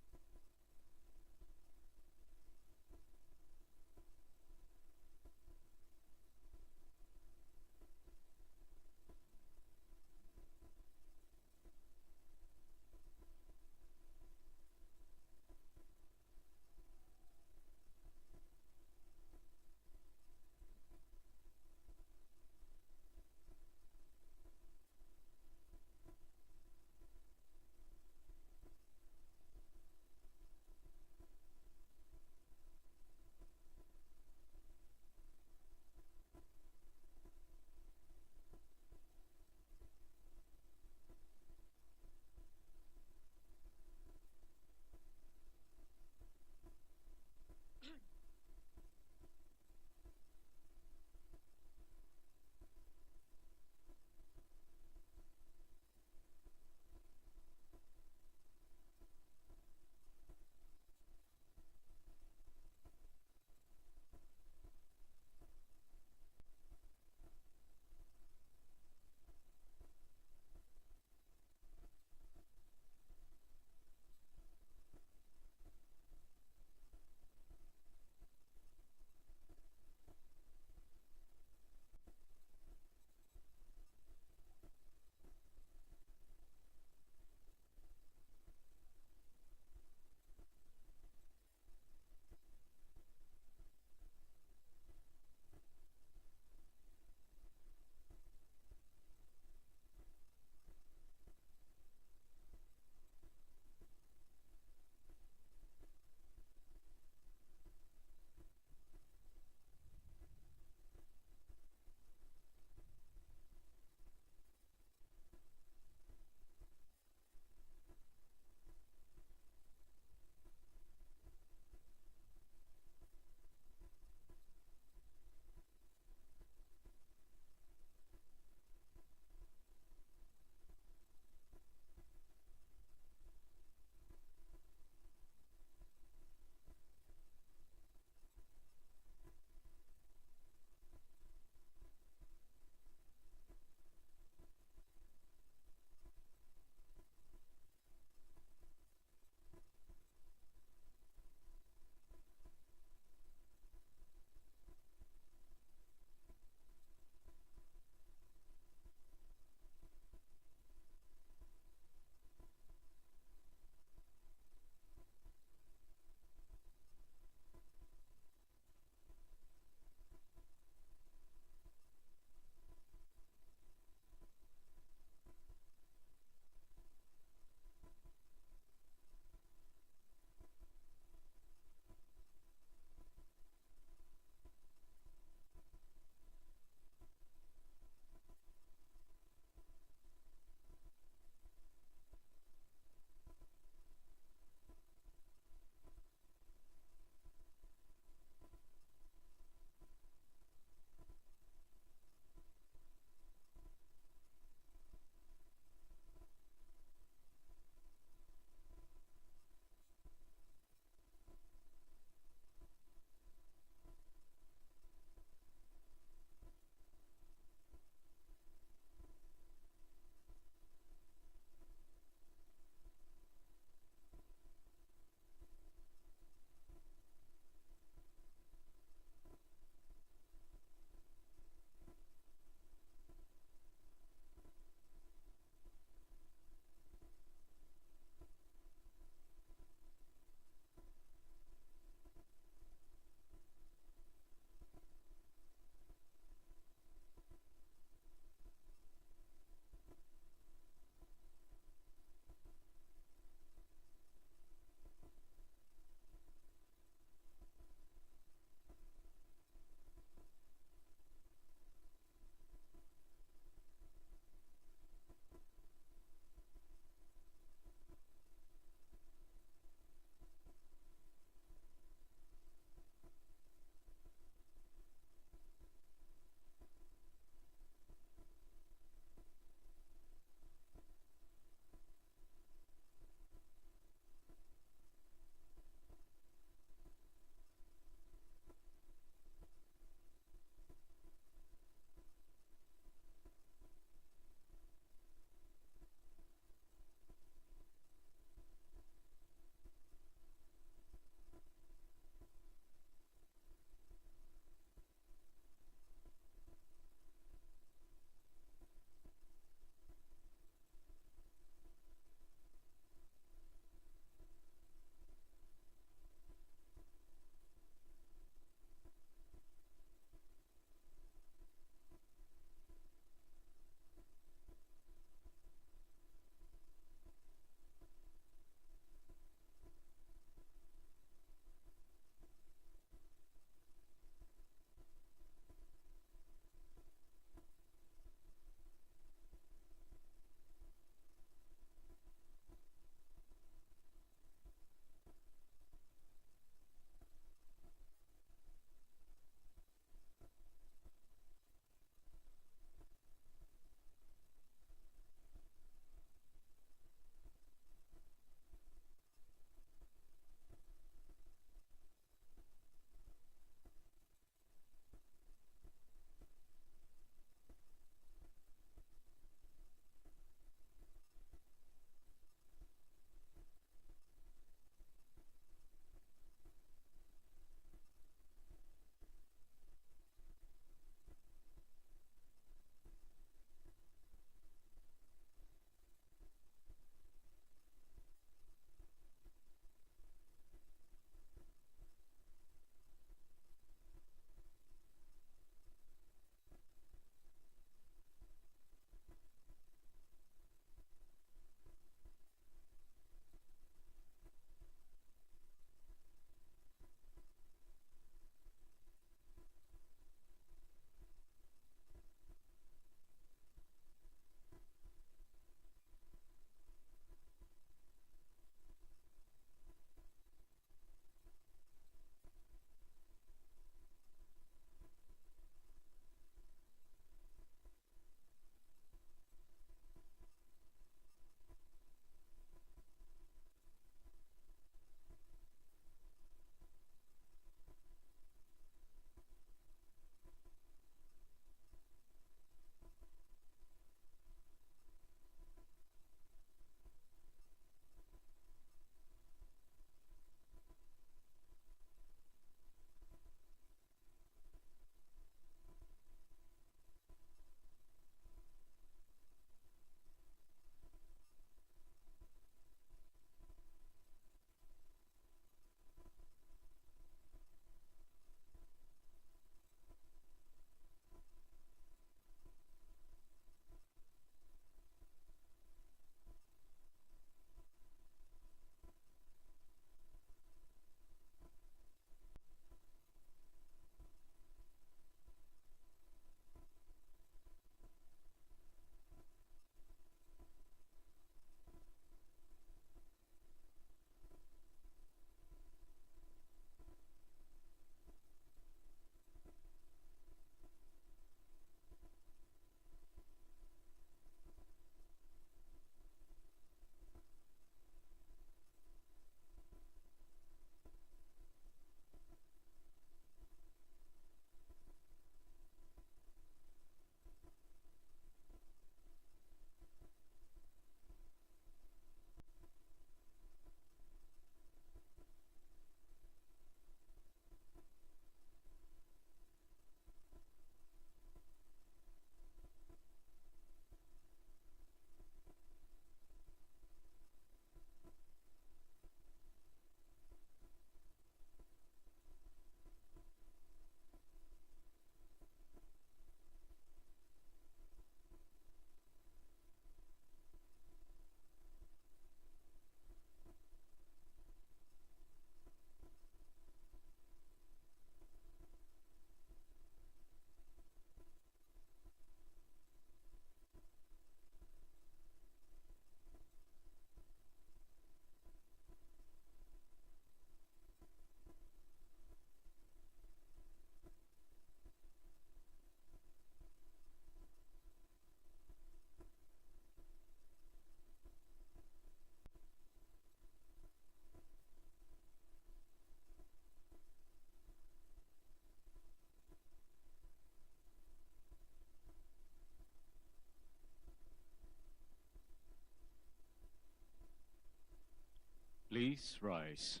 Please rise.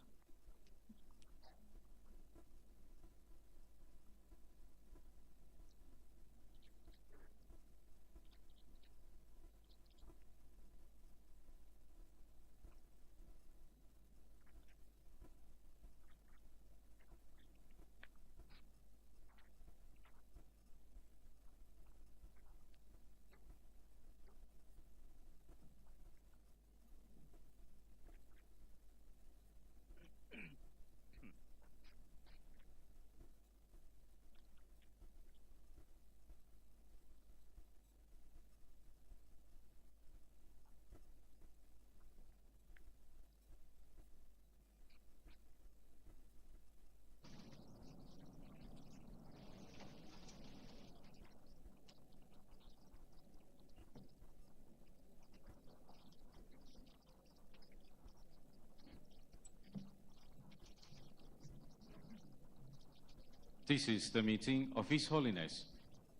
This is the meeting of His Holiness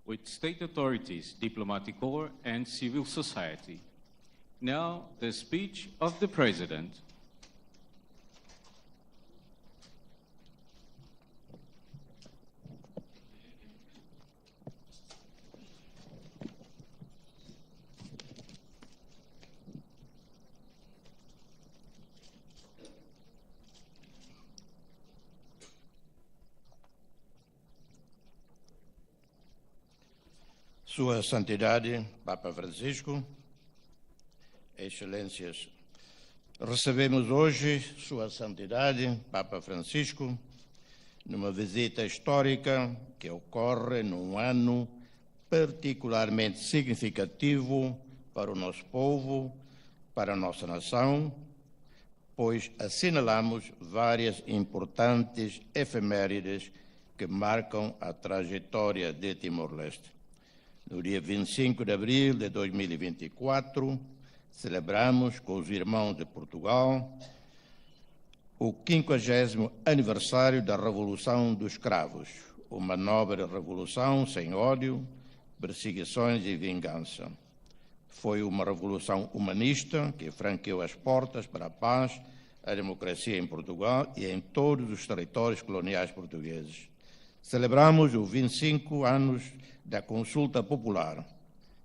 with state authorities, diplomatic corps, and civil society. Now, the speech of the President. Sua Santidade Papa Francisco, Excelências, recebemos hoje Sua Santidade Papa Francisco numa visita histórica que ocorre num ano particularmente significativo para o nosso povo, para a nossa nação, pois assinalamos várias importantes efemérides que marcam a trajetória de Timor-Leste. No dia vinte e cinco de abril de dois mil e vinte e quatro, celebramos com os irmãos de Portugal o quinquagésimo aniversário da Revolução dos Cravos, uma nova revolução sem ódio, perseguições e vingança. Foi uma revolução humanista que franqueou as portas para a paz, a democracia em Portugal e em todos os territórios coloniais portugueses. Celebramos os vinte e cinco anos da Consulta Popular,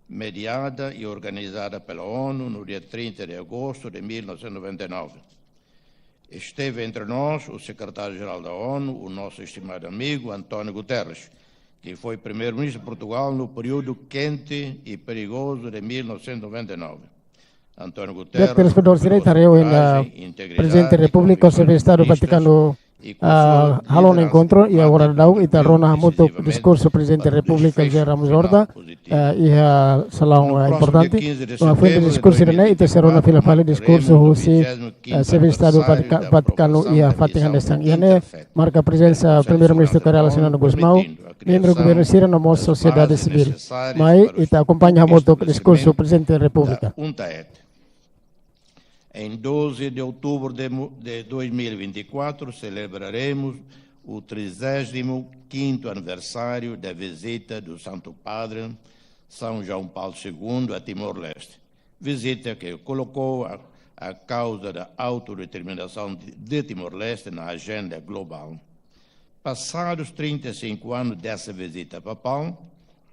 mediada e organizada pela ONU no dia trinta de agosto de mil novecentos e noventa e nove. Esteve entre nós o secretário-geral da ONU, o nosso estimado amigo António Guterres, que foi primeiro-ministro de Portugal no período quente e perigoso de mil novecentos e noventa e nove. António Guterres, telespetadór sira, ita haree ohin, ah, Prezidente Repúblika ho Xefe Estadu Vatikanu, ah, halo ona enkontru, i agora daudaun ita rona hamutuk diskursu Prezidente Repúblika José Ramos Horta, ah, iha salaun, ah, importante. No fuente diskursu ida-ne'e ita sei rona fila fali diskursu husi, ah, Xefe Estadu Vatika-, Vatikanu iha fatin hanesan. Iha ne'e marka prezensa Primeiru-Ministru Kay Rala Xanana Gusmão, membru governu sira no mós sosiedade sivíl. Mai ita akompaña hamutuk diskursu Prezidente Repúblika. Em doze de outubro de mo-, de dois mil e vinte e quatro, celebraremos o trigésimo quinto aniversário da visita do Santo Padre São João Paulo segundo a Timor-Leste. Visita que colocou a, a causa da autodeterminação de, de Timor-Leste na agenda global. Passados trinta e cinco anos dessa visita papal,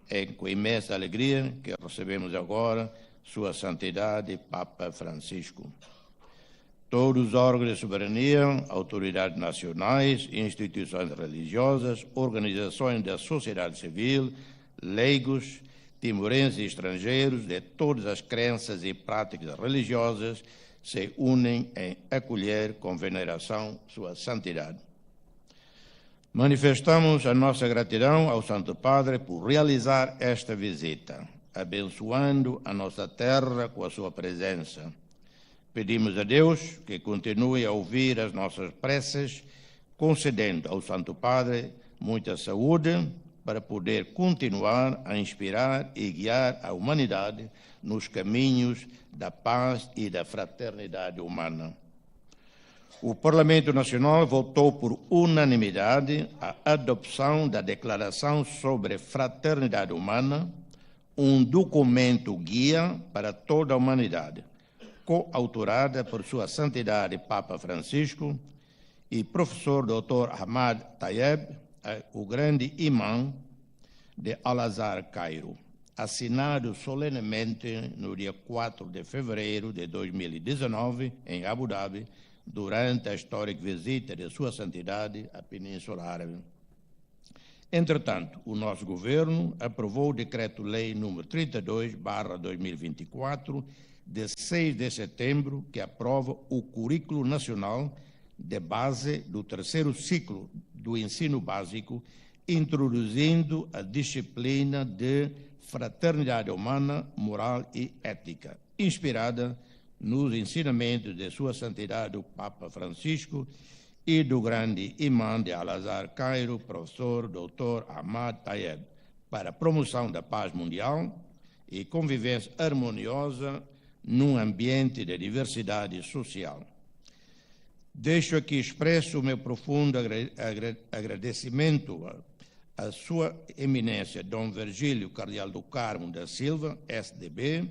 é com imensa alegria que recebemos agora Sua Santidade Papa Francisco. Todos os órgãos de soberania, autoridades nacionais, instituições religiosas, organizações da sociedade civil, leigos, timorenses e estrangeiros de todas as crenças e práticas religiosas se unem em acolher com veneração Sua Santidade. Manifestamos a nossa gratidão ao Santo Padre por realizar esta visita, abençoando a nossa terra com a sua presença. Pedimos a Deus que continue a ouvir as nossas preces, concedendo ao Santo Padre muita saúde para poder continuar a inspirar e guiar a humanidade nos caminhos da paz e da fraternidade humana. O Parlamento Nacional votou por unanimidade a adoção da Declaração sobre Fraternidade Humana, um documento guia para toda a humanidade, coautorada por Sua Santidade Papa Francisco e professor doutor Ahmad Tayeb, eh, o grande imã de Al-Azhar Cairo, assinado solenemente no dia quatro de fevereiro de dois mil e dezanove, em Abu Dhabi, durante a histórica visita de Sua Santidade à Península Árabe. Entretanto, o nosso governo aprovou o Decreto-Lei número trinta e dois barra dois mil e vinte e quatro, de seis de setembro, que aprova o Currículo Nacional de Base do terceiro ciclo do ensino básico, introduzindo a disciplina de fraternidade humana, moral e ética, inspirada nos ensinamentos de Sua Santidade o Papa Francisco e do grande imã de Al-Azhar Cairo, professor doutor Ahmad Tayeb, para a promoção da paz mundial e convivência harmoniosa num ambiente de diversidade social. Deixo aqui expresso o meu profundo agra-, agra-, agradecimento a, a Sua Eminência Dom Virgílio Cardeal do Carmo da Silva, S D B,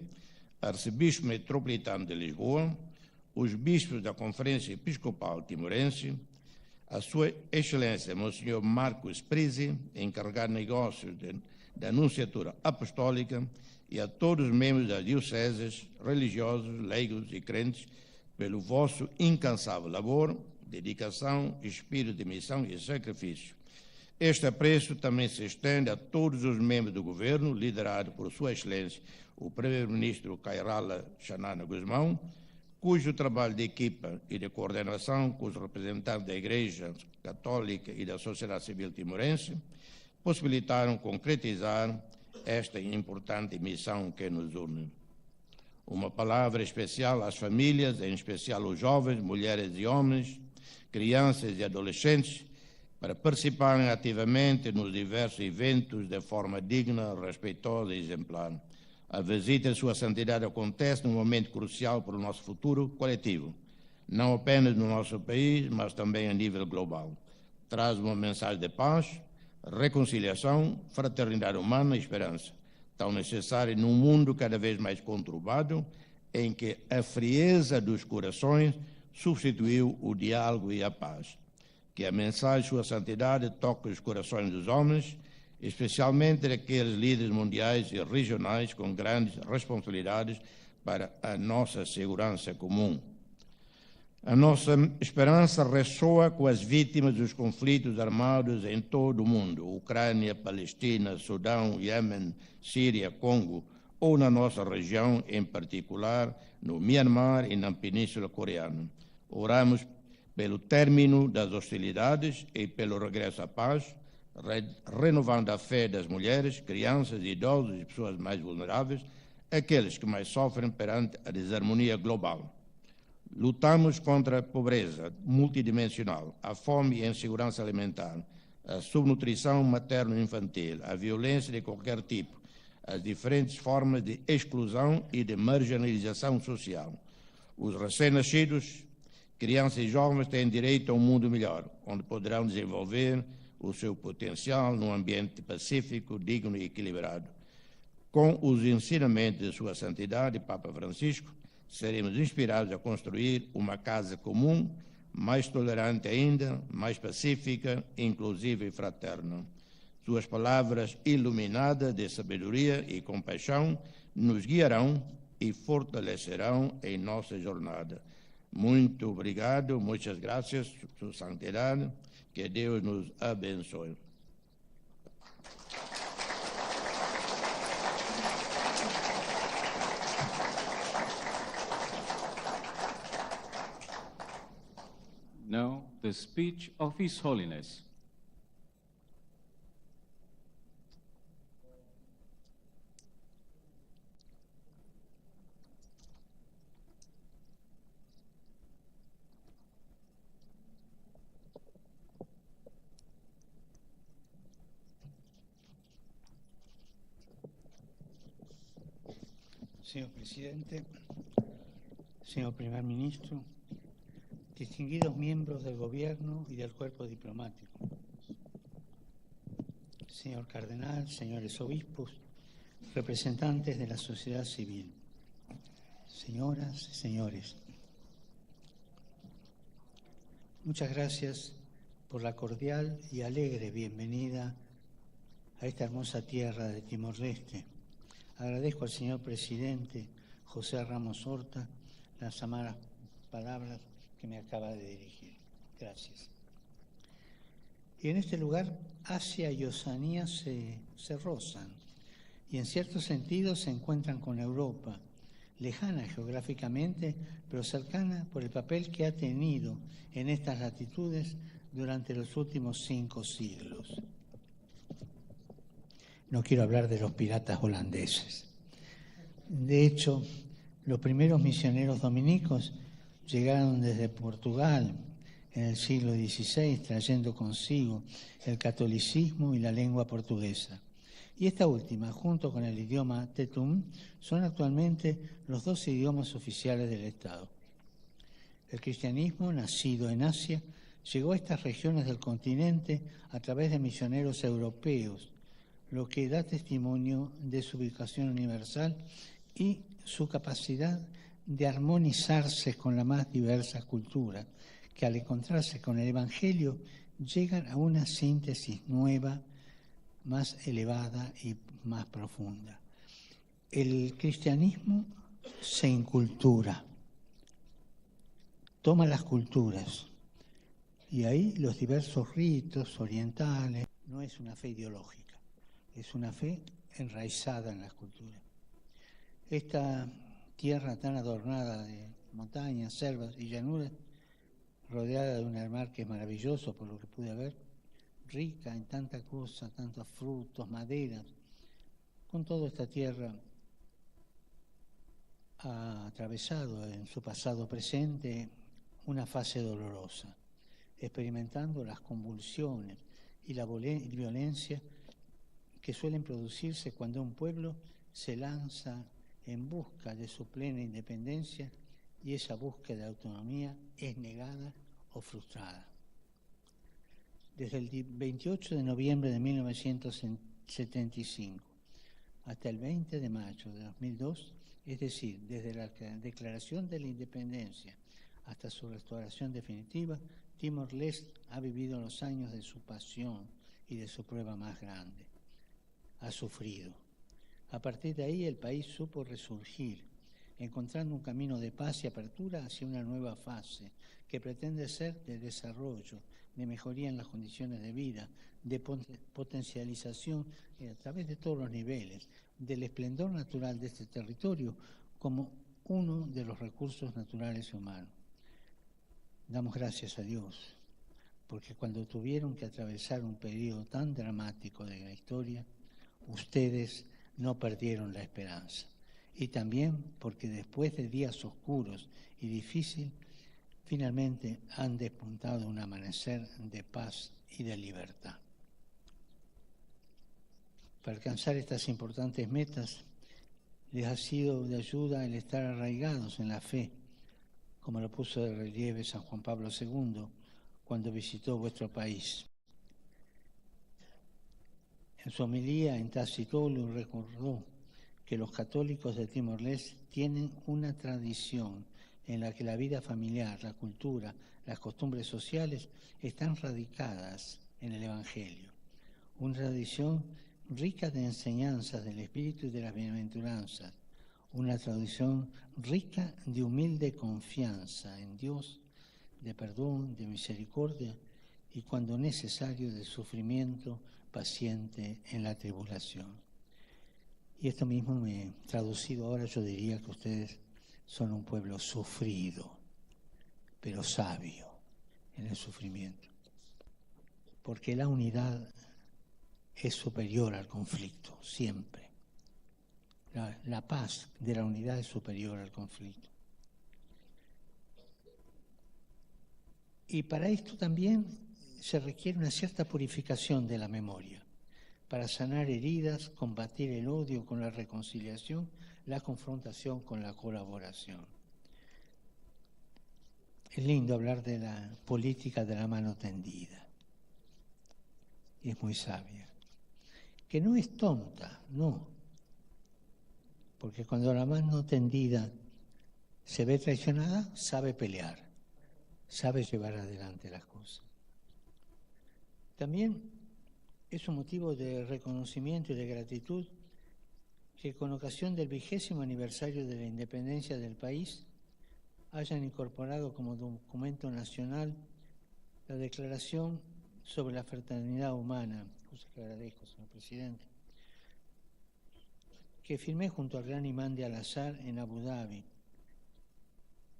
Arcebispo Metropolitano de Lisboa, os bispos da Conferência Episcopal Timorense, a Sua Excelência Monsenhor Marcos Prizzi, encarregado de negócios de, da Nunciatura Apostólica, e a todos os membros das dioceses, religiosos, leigos e crentes, pelo vosso incansável labor, dedicação, espírito de missão e sacrifício. Este apreço também se estende a todos os membros do governo, liderado por Sua Excelência, o Primeiro-Ministro Kay Rala Xanana Gusmão, cujo trabalho de equipa e de coordenação com os representantes da Igreja Católica e da sociedade civil timorense possibilitaram concretizar esta importante missão que nos une. Uma palavra especial às famílias, em especial aos jovens, mulheres e homens, crianças e adolescentes, para participarem ativamente nos diversos eventos de forma digna, respeitosa e exemplar. A visita de Sua Santidade acontece num momento crucial para o nosso futuro coletivo, não apenas no nosso país, mas também a nível global. Traz uma mensagem de paz, reconciliação, fraternidade humana e esperança, tão necessária num mundo cada vez mais conturbado, em que a frieza dos corações substituiu o diálogo e a paz. Que a mensagem de Sua Santidade toque os corações dos homens, especialmente daqueles líderes mundiais e regionais com grandes responsabilidades para a nossa segurança comum. A nossa esperança ressoa com as vítimas dos conflitos armados em todo o mundo, Ucrânia, Palestina, Sudão, Iêmen, Síria, Congo, ou na nossa região, em particular, no Myanmar e na Península Coreana. Oramos pelo término das hostilidades e pelo regresso à paz, re-, renovando a fé das mulheres, crianças, idosos e pessoas mais vulneráveis, aqueles que mais sofrem perante a desarmonia global. Lutamos contra a pobreza multidimensional, a fome e insegurança alimentar, a subnutrição materno-infantil, a violência de qualquer tipo, as diferentes formas de exclusão e de marginalização social. Os recém-nascidos, crianças e jovens têm direito a um mundo melhor, onde poderão desenvolver o seu potencial num ambiente pacífico, digno e equilibrado. Com os ensinamentos de Sua Santidade, Papa Francisco, seremos inspirados a construir uma casa comum, mais tolerante ainda, mais pacífica, inclusiva e fraterna. Suas palavras iluminadas de sabedoria e compaixão nos guiarão e fortalecerão em nossa jornada. Muito obrigado, muitas graças, Sua Santidade, que Deus nos abençoe. Now, the speech of His Holiness. Señor presidente, señor primer ministro, distinguidos miembros del gobierno y del cuerpo diplomático, señor cardenal, señores obispos, representantes de la sociedad civil, Señoras y señores, muchas gracias por la cordial y alegre bienvenida a esta hermosa tierra de Timor-Leste. Agradezco al señor presidente José Ramos Horta las amables palabras que me acaba de dirigir. Gracias. Y en este lugar, Asia y Oceanía se, se rozan, y en cierto sentido se encuentran con Europa, lejana geográficamente, pero cercana por el papel que ha tenido en estas latitudes durante los últimos cinco siglos. No quiero hablar de los piratas holandeses. De hecho, los primeros misioneros dominicos llegaron desde Portugal en el siglo dieciséis, trayendo consigo el catolicismo y la lengua portuguesa. Y esta última, junto con el idioma tetún, son actualmente los dos idiomas oficiales del Estado. El cristianismo, nacido en Asia, llegó a estas regiones del continente a través de misioneros europeos, lo que da testimonio de su ubicación universal y su capacidad de armonizarse con las más diversas culturas, que al encontrarse con el Evangelio llegan a una síntesis nueva, más elevada y más profunda. El cristianismo se incultura, toma las culturas, y ahí los diversos ritos orientales. No es una fe ideológica, es una fe enraizada en las culturas. Esta tierra tan adornada de montañas, selvas y llanuras, rodeada de un mar que es maravilloso por lo que pude ver, rica en tanta cosa, tantos frutos, maderas. Con todo, esta tierra ha atravesado en su pasado presente una fase dolorosa, experimentando las convulsiones y la vole-, violencia que suelen producirse cuando un pueblo se lanza en busca de su plena independencia y esa búsqueda de autonomía es negada o frustrada. Desde el di-, veintiocho de noviembre de mil novecientos setenta y cinco hasta el veinte de mayo de dos mil dos, es decir, desde la que-, declaración de la independencia hasta su restauración definitiva, Timor-Leste ha vivido los años de su pasión y de su prueba más grande. Ha sufrido. A partir de ahí, el país supo resurgir, encontrando un camino de paz y apertura hacia una nueva fase que pretende ser de desarrollo, de mejoría en las condiciones de vida, de pon-, potencialización, eh, a través de todos los niveles, del esplendor natural de este territorio como uno de los recursos naturales humanos. Damos gracias a Dios, porque cuando tuvieron que atravesar un periodo tan dramático de la historia, ustedes no perdieron la esperanza. Y también porque después de días oscuros y difícil, finalmente han despuntado un amanecer de paz y de libertad. Para alcanzar estas importantes metas, les ha sido de ayuda el estar arraigados en la fe, como lo puso de relieve San Juan Pablo segundo cuando visitó vuestro país. En su homilía en Tasitolu recordó que los católicos de Timor-Leste tienen una tradición en la que la vida familiar, la cultura, las costumbres sociales están radicadas en el Evangelio. Una tradición rica de enseñanzas del Espíritu y de las bienaventuranzas. Una tradición rica de humilde confianza en Dios, de perdón, de misericordia y, cuando necesario, de sufrimiento paciente en la tribulación. Y esto mismo me traducido ahora, yo diría que ustedes son un pueblo sufrido, pero sabio en el sufrimiento. Porque la unidad es superior al conflicto, siempre. La, la paz de la unidad es superior al conflicto. Y para esto también se requiere una cierta purificación de la memoria, para sanar heridas, combatir el odio con la reconciliación, la confrontación con la colaboración. Es lindo hablar de la política de la mano tendida. Y es muy sabia. Que no es tonta, no. Porque cuando la mano tendida se ve traicionada, sabe pelear, sabe llevar adelante las cosas. También es un motivo de reconocimiento y de gratitud que con ocasión del vigésimo aniversario de la independencia del país hayan incorporado como documento nacional la Declaración sobre la Fraternidad Humana, cosa que agradezco, señor presidente, que firmé junto al gran imán de Al-Azhar en Abu Dhabi.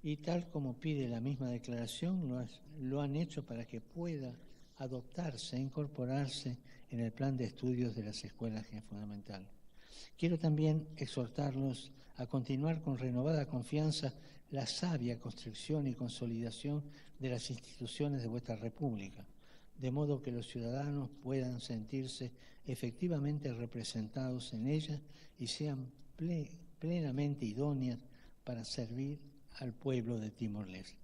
Y tal como pide la misma declaración, lo has-, lo han hecho para que pueda adoptarse, incorporarse en el plan de estudios de las escuelas fundamentales. Quiero también exhortarlos a continuar con renovada confianza la sabia construcción y consolidación de las instituciones de vuestra República, de modo que los ciudadanos puedan sentirse efectivamente representados en ellas y sean ple-, plenamente idóneas para servir al pueblo de Timor-Leste.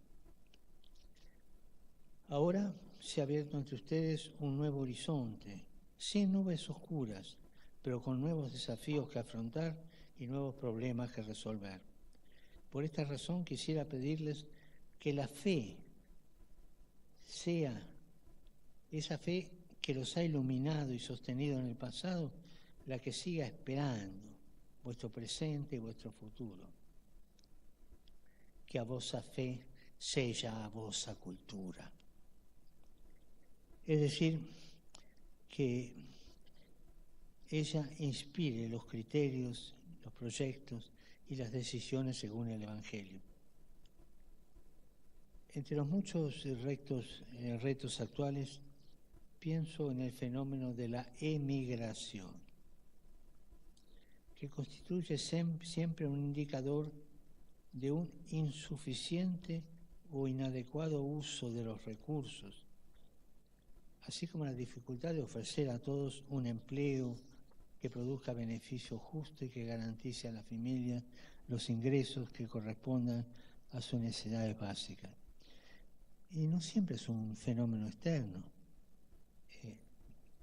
Ahora se ha abierto ante ustedes un nuevo horizonte, sin nubes oscuras, pero con nuevos desafíos que afrontar y nuevos problemas que resolver. Por esta razón quisiera pedirles que la fe sea esa fe que los ha iluminado y sostenido en el pasado, la que siga esperando vuestro presente y vuestro futuro. Que a vossa fé seja a vossa cultura. Es decir, que ella inspire los criterios, los proyectos y las decisiones según el Evangelio. Entre los muchos retos, eh, retos actuales, pienso en el fenómeno de la emigración, que constituye sem-, siempre un indicador de un insuficiente o inadecuado uso de los recursos, así como la dificultad de ofrecer a todos un empleo que produzca beneficio justo y que garantice a la familia los ingresos que correspondan a sus necesidades básicas. Y no siempre es un fenómeno externo. Eh,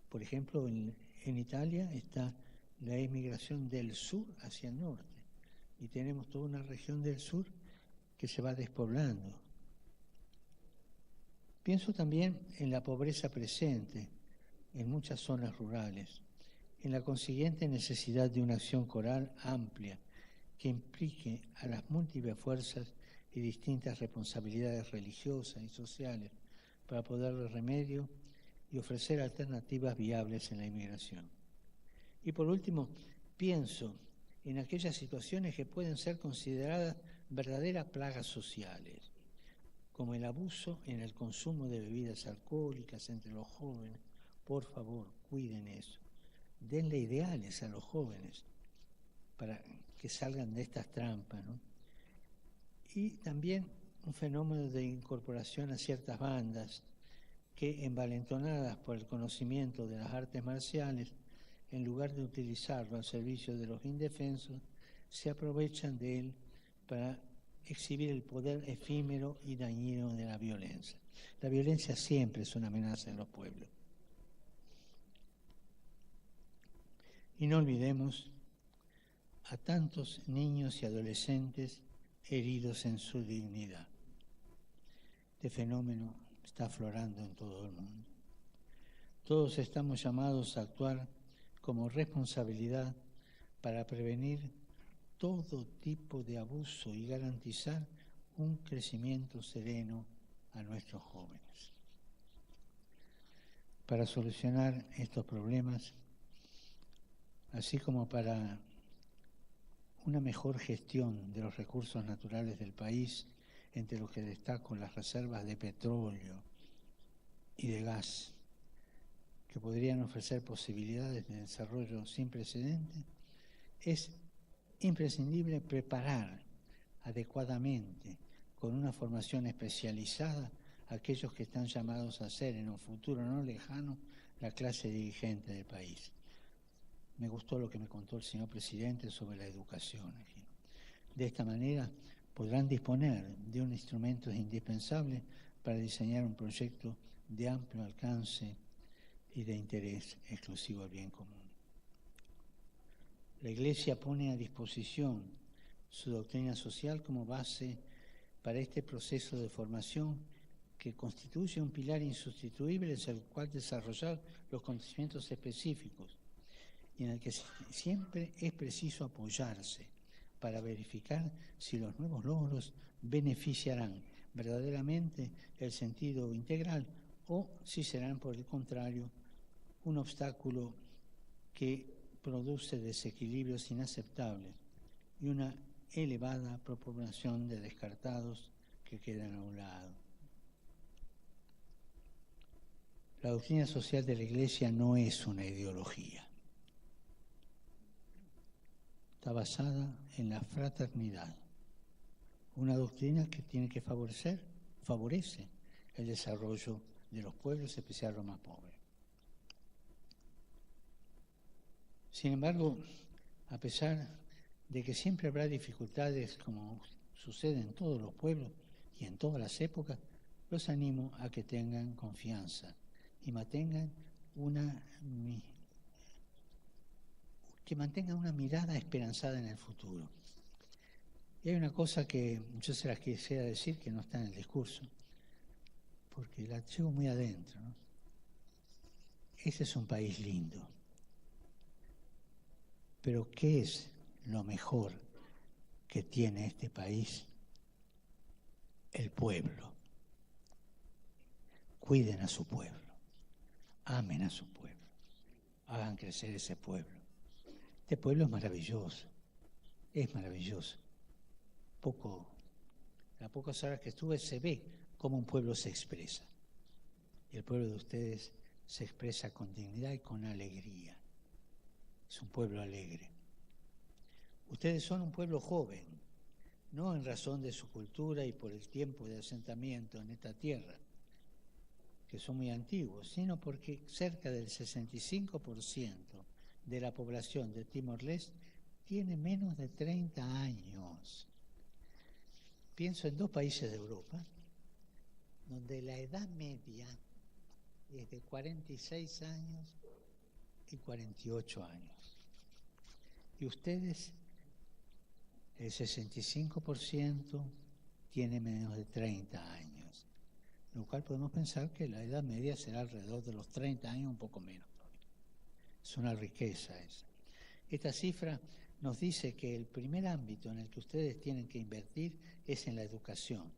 por ejemplo, en, en Italia está la emigración del sur hacia el norte, y tenemos toda una región del sur que se va despoblando. Pienso también en la pobreza presente en muchas zonas rurales, en la consiguiente necesidad de una acción coral amplia que implique a las múltiples fuerzas y distintas responsabilidades religiosas y sociales para poder dar remedio y ofrecer alternativas viables en la inmigración. Y por último, pienso en aquellas situaciones que pueden ser consideradas verdaderas plagas sociales, como el abuso en el consumo de bebidas alcohólicas entre los jóvenes. Por favor, cuiden eso. Denle ideales a los jóvenes para que salgan de estas trampas, ¿no? Y también un fenómeno de incorporación a ciertas bandas que, envalentonadas por el conocimiento de las artes marciales, en lugar de utilizarlo al servicio de los indefensos, se aprovechan de él para exhibir el poder efímero y dañino de la violencia. La violencia siempre es una amenaza en los pueblos. Y no olvidemos a tantos niños y adolescentes heridos en su dignidad. Este fenómeno está aflorando en todo el mundo. Todos estamos llamados a actuar como responsabilidad para prevenir todo tipo de abuso y garantizar un crecimiento sereno a nuestros jóvenes. Para solucionar estos problemas, así como para una mejor gestión de los recursos naturales del país, entre los que destaco las reservas de petróleo y de gas, que podrían ofrecer posibilidades de desarrollo sin precedentes, es imprescindible preparar adecuadamente, con una formación especializada, a aquellos que están llamados a ser en un futuro no lejano la clase dirigente del país. Me gustó lo que me contó el señor presidente sobre la educación aquí. De esta manera podrán disponer de un instrumento indispensable para diseñar un proyecto de amplio alcance y de interés exclusivo al bien común. La Iglesia pone a disposición su doctrina social como base para este proceso de formación que constituye un pilar insustituible sobre el cual desarrollar los conocimientos específicos, y en el que si-, siempre es preciso apoyarse para verificar si los nuevos logros beneficiarán verdaderamente el sentido integral o si serán, por el contrario, un obstáculo que produce desequilibrios inaceptables y una elevada proporción de descartados que quedan a un lado. La doctrina social de la Iglesia no es una ideología. Está basada en la fraternidad, una doctrina que tiene que favorecer, favorece el desarrollo de los pueblos, especial los más pobres. Sin embargo, a pesar de que siempre habrá dificultades, como sucede en todos los pueblos y en todas las épocas, los animo a que tengan confianza y mantengan una mi-, que mantengan una mirada esperanzada en el futuro. Y hay una cosa que yo se las quisiera decir que no está en el discurso, porque la llevo muy adentro, ¿no? Este es un país lindo. Pero ¿qué es lo mejor que tiene este país? El pueblo. Cuiden a su pueblo. Amen a su pueblo. Hagan crecer ese pueblo. Este pueblo es maravilloso. Es maravilloso. Poco, las pocas horas que estuve se ve cómo un pueblo se expresa. Y el pueblo de ustedes se expresa con dignidad y con alegría. Es un pueblo alegre. Ustedes son un pueblo joven, no en razón de su cultura y por el tiempo de asentamiento en esta tierra, que son muy antiguos, sino porque cerca del sesenta y cinco por ciento de la población de Timor-Leste tiene menos de treinta años. Pienso en dos países de Europa, donde la edad media es de cuarenta y seis años y cuarenta y ocho años. Y ustedes, el sesenta y cinco por ciento tiene menos de treinta años, lo cual podemos pensar que la edad media será alrededor de los treinta años, un poco menos todavía. Es una riqueza esa. Esta cifra nos dice que el primer ámbito en el que ustedes tienen que invertir es en la educación.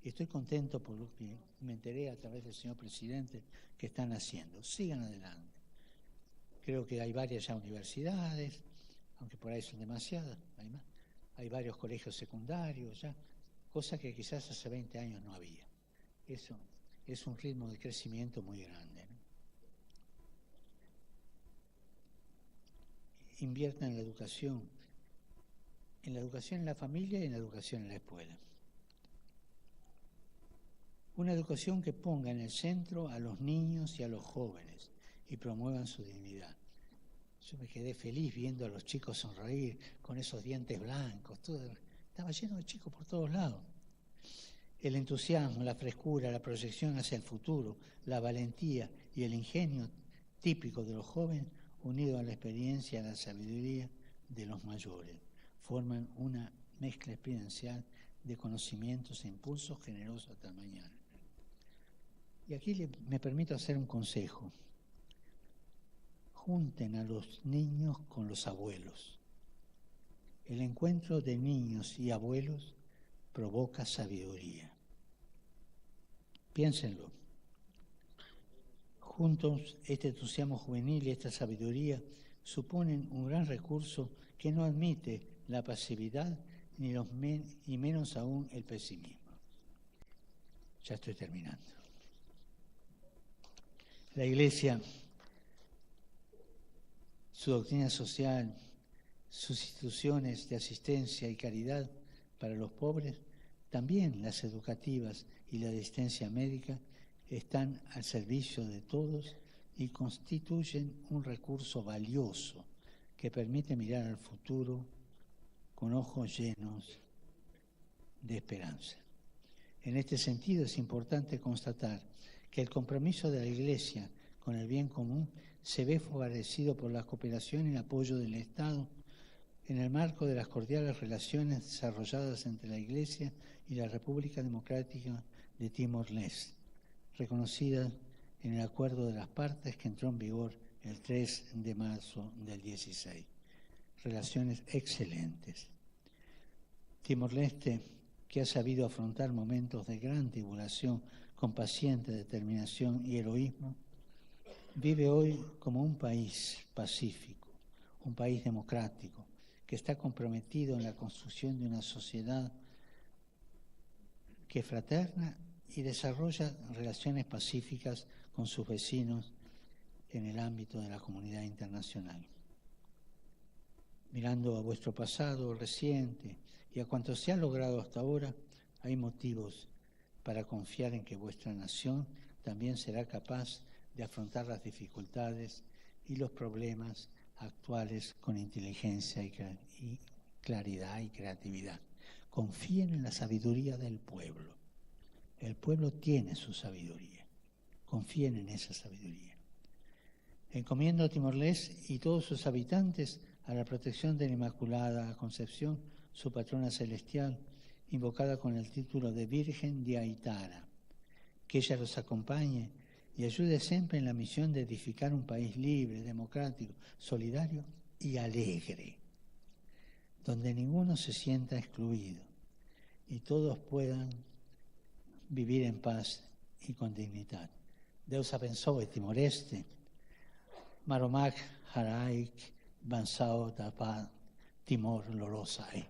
Y estoy contento por lo que me enteré a través del señor presidente que están haciendo. Sigan adelante. Creo que hay varias ya universidades, aunque por ahí son demasiadas, hay más. Hay varios colegios secundarios ya, cosa que quizás hace veinte años no había. Eso es un ritmo de crecimiento muy grande, ¿no? Inviertan en la educación, en la educación en la familia y en la educación en la escuela. Una educación que ponga en el centro a los niños y a los jóvenes y promuevan su dignidad. Yo me quedé feliz viendo a los chicos sonreír con esos dientes blancos, todo, estaba lleno de chicos por todos lados. El entusiasmo, la frescura, la proyección hacia el futuro, la valentía y el ingenio típico de los jóvenes, unido a la experiencia y a la sabiduría de los mayores, forman una mezcla experiencial de conocimientos e impulsos generosos hasta el mañana. Y aquí le, me permito hacer un consejo. Junten a los niños con los abuelos. El encuentro de niños y abuelos provoca sabiduría. Piénsenlo. Juntos, este entusiasmo juvenil y esta sabiduría suponen un gran recurso que no admite la pasividad ni los men-, y menos aún el pesimismo. Ya estoy terminando. La Iglesia, su doctrina social, sus instituciones de asistencia y caridad para los pobres, también las educativas y la asistencia médica, están al servicio de todos y constituyen un recurso valioso que permite mirar al futuro con ojos llenos de esperanza. En este sentido, es importante constatar que el compromiso de la Iglesia con el bien común se ve favorecido por la cooperación y el apoyo del Estado en el marco de las cordiales relaciones desarrolladas entre la Iglesia y la República Democrática de Timor-Leste, reconocida en el Acuerdo de las Partes que entró en vigor el tres de marzo del dieciséis. Relaciones excelentes. Timor-Leste, que ha sabido afrontar momentos de gran tribulación con paciente determinación y heroísmo, vive hoy como un país pacífico, un país democrático, que está comprometido en la construcción de una sociedad que fraterna y desarrolla relaciones pacíficas con sus vecinos en el ámbito de la comunidad internacional. Mirando a vuestro pasado reciente y a cuanto se ha logrado hasta ahora, hay motivos para confiar en que vuestra nación también será capaz de afrontar las dificultades y los problemas actuales con inteligencia y cre-, y claridad y creatividad. Confíen en la sabiduría del pueblo. El pueblo tiene su sabiduría. Confíen en esa sabiduría. Encomiendo a Timor-Leste y todos sus habitantes a la protección de la Inmaculada Concepción, su patrona celestial, invocada con el título de Virgen de Aitara. Que ella los acompañe y ayude siempre en la misión de edificar un país libre, democrático, solidario y alegre, donde ninguno se sienta excluido y todos puedan vivir en paz y con dignidad. Deus abençoe Timor-Leste. Maromak haraik bênsaun ba Timor loloos ai.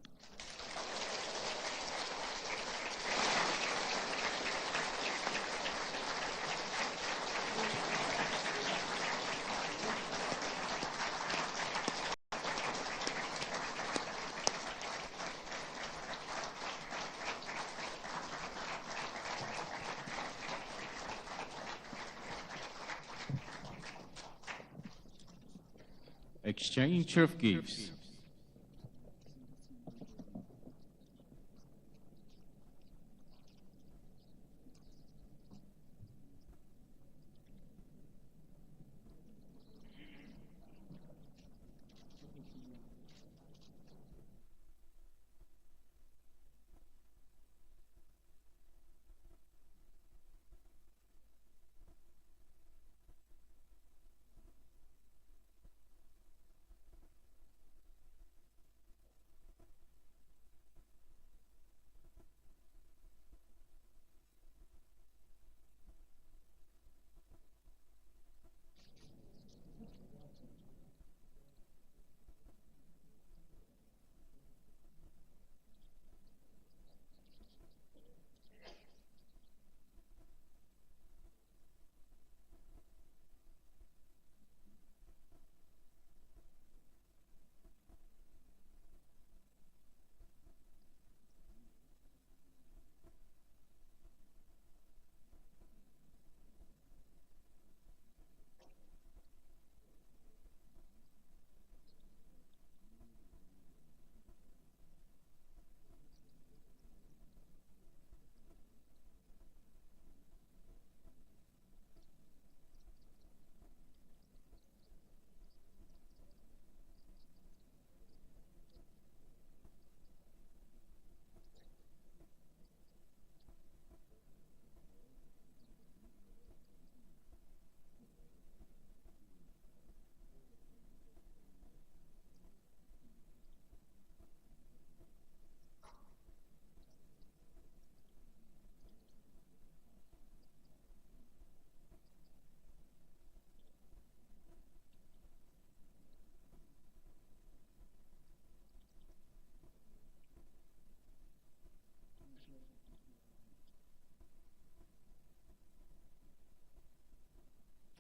Exchange of gifts.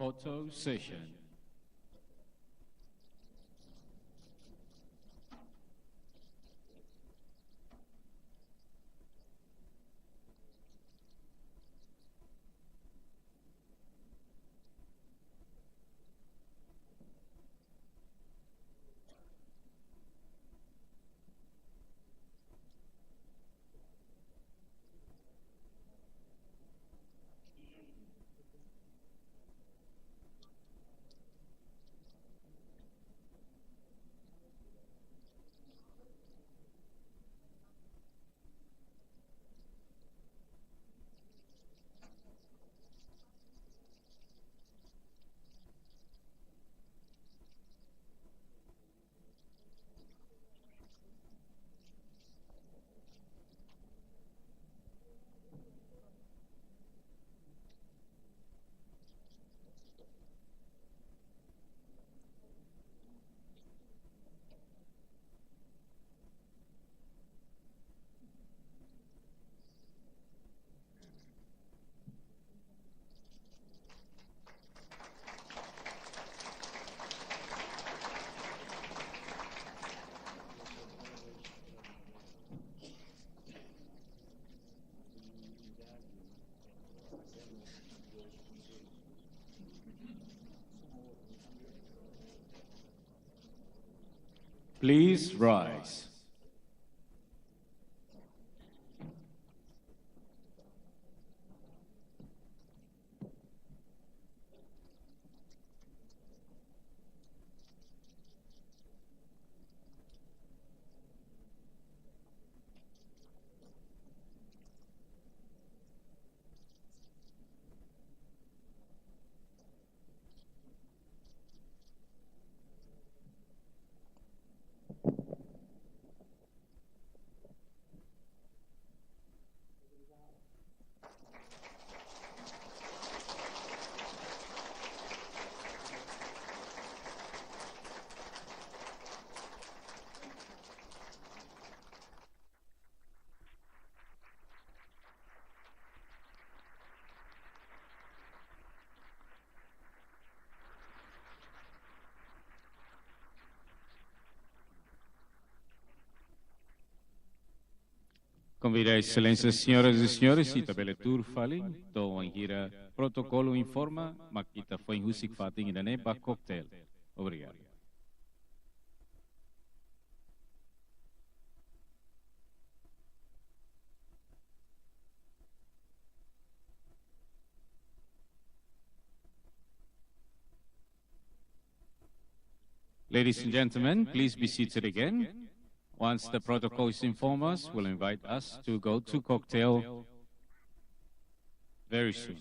Photo session. Please rise. Konvida Exelénsia, senhoras e senhores, ita bele tuur fali, to'o wainhira protokolu informa, mak ita foin husik fatin ida-ne'e ba cocktail. Obrigadu. Ladies and gentlemen, please be seated again. Once the protocol is informed us, will invite us to go to cocktail very soon.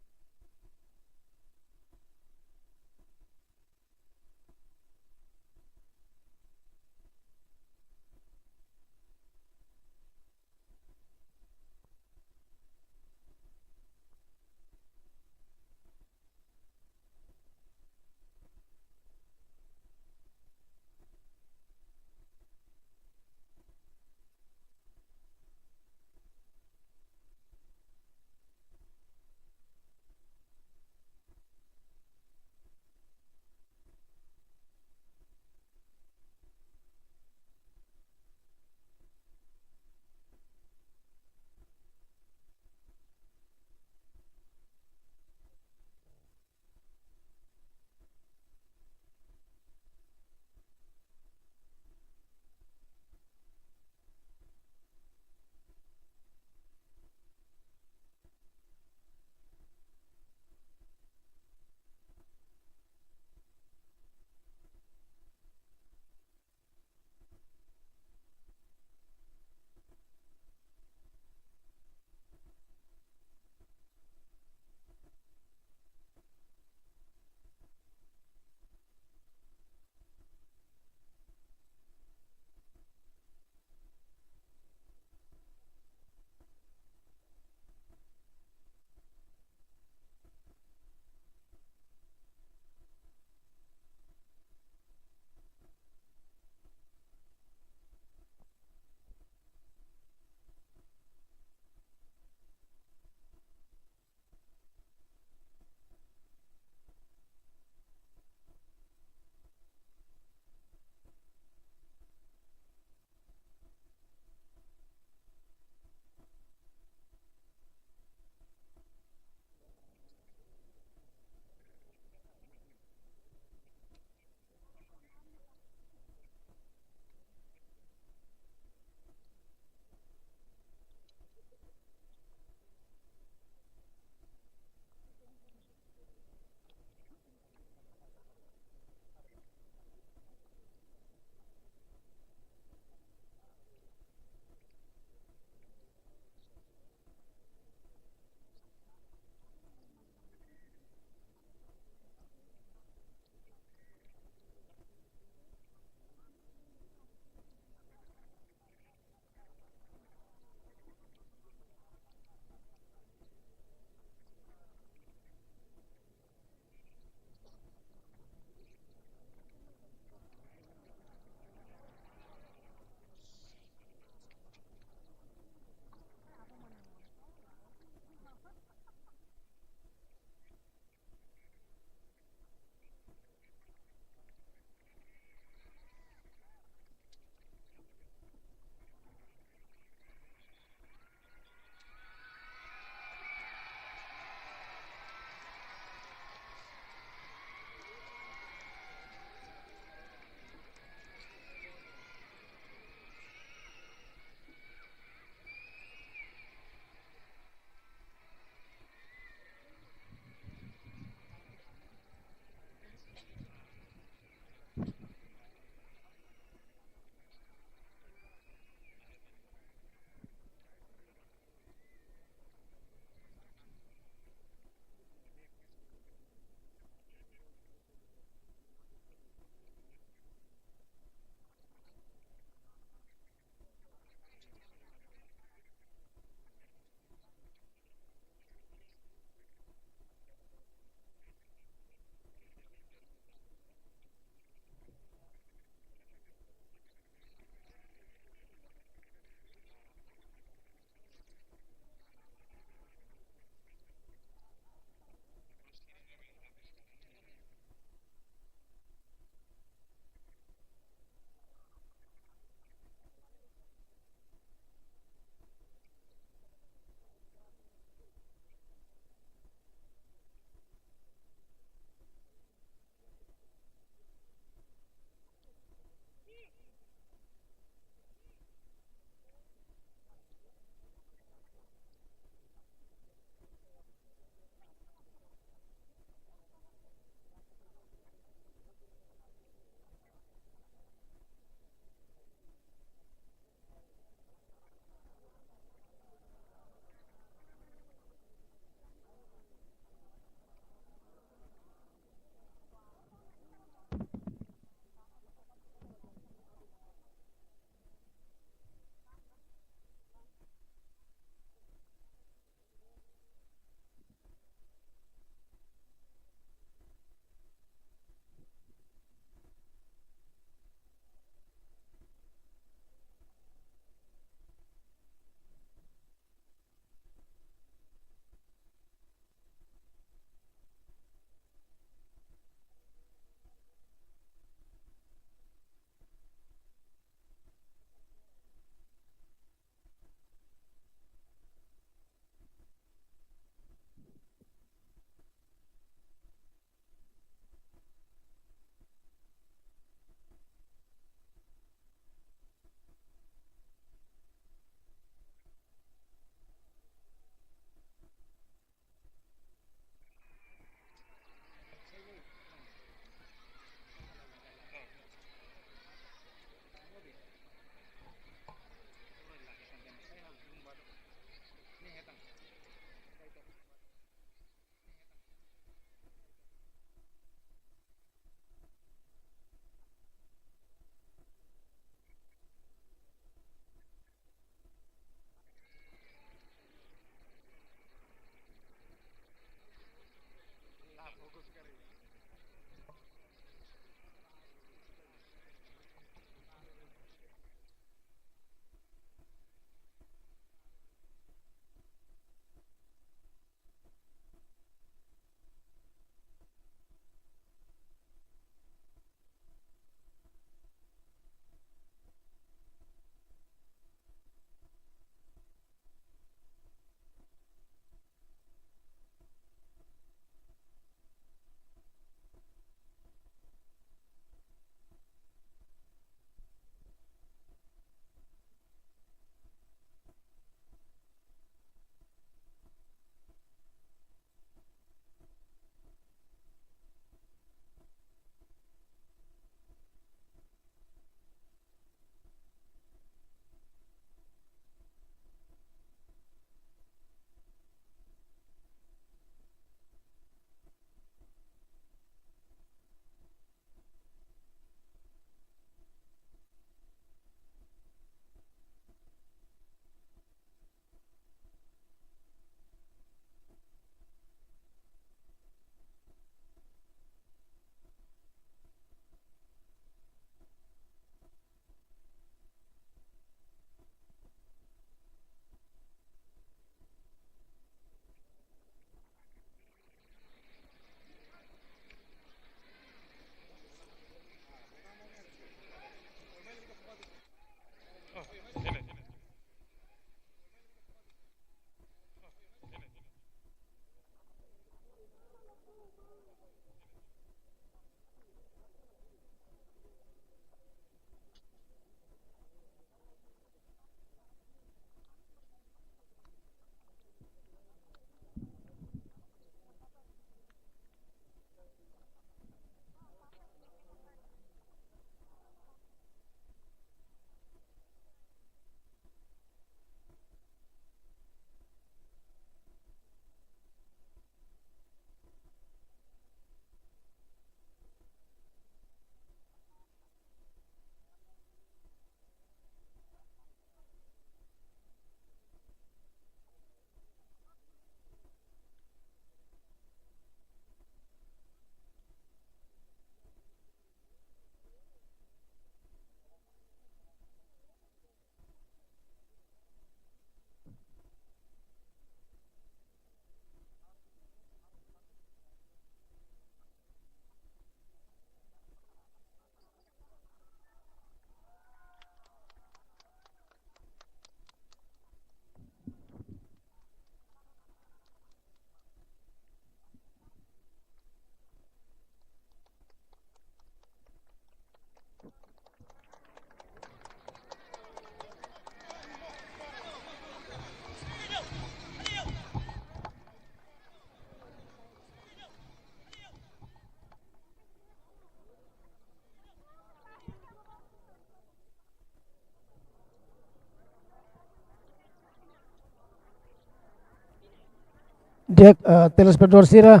Di'ak, eh, telespetadór sira,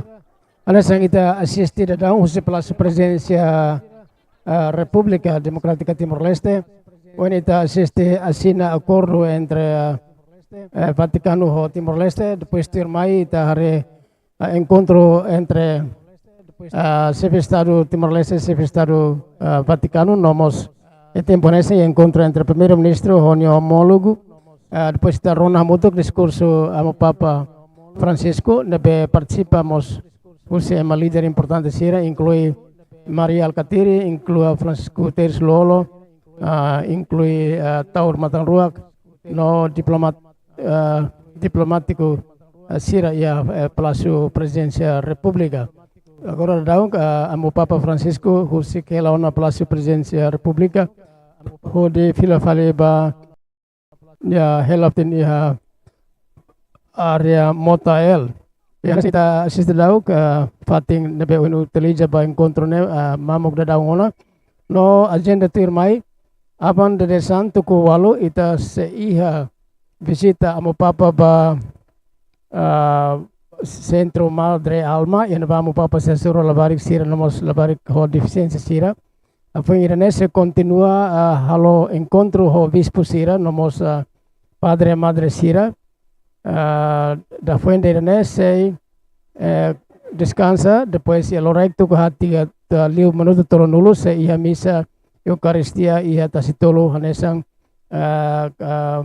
hanesan ita asiste daudaun husi Palásiu Prezidénsia, eh, Repúblika Demokrátika Timor-Leste, ohin ita asiste asina akordu entre, eh, Vatikanu ho Timor-Leste, depois tuirmai ita haree, eh, enkontru entre, eh, Xefe Estadu Timor-Leste, Xefe Estadu, eh, Vatikanu, no mós iha tempu hanesan enkontru entre Primeiru-Ministru ho nia omólogu, eh, depois ita rona hamutuk diskursu Amu Papa Francisco, ne'ebé partisipa mós husi ema líder importante sira, inklui Mari Alkatiri, inklui Francisco Guterres Lú-Olo, ah, inklui, ah, Taur Matan Ruak, no diplomat-, ah, diplomátiku, ah, sira iha, eh, Palásiu Prezidénsia Repúblika. Agora daudaun, ah, Amu Papa Francisco husik hela ona Palásiu Prezidénsia Repúblika, hodi fila fali ba nia hela-fatin iha área Mota L. Iha ne'e ita asiste daudaun, eh, fatin ne'ebé ohin utiliza ba enkontru ne'e, eh, mamuk daudaun ona. No ajenda tuirmai, aban dadeer-saan tuku ualu ita sei iha vizita Amu Papa ba, eh, Sentru Madre Alma, iha ne'ebá Amu Papa sei hasoru labarik sira no mós labarik ho defisiénsia sira. Hafoin ida-ne'e sei kontinua, ah, halo enkontru ho bispu sira, no mós, ah, padre madre sira. Ah, hafoin ida-ne'e sei, eh, deskansa, depois iha loraik tuku haat tiga, ah, liu minutu tolunulu sei iha misa Eukaristia iha Tasitolu hanesan, ah, ah,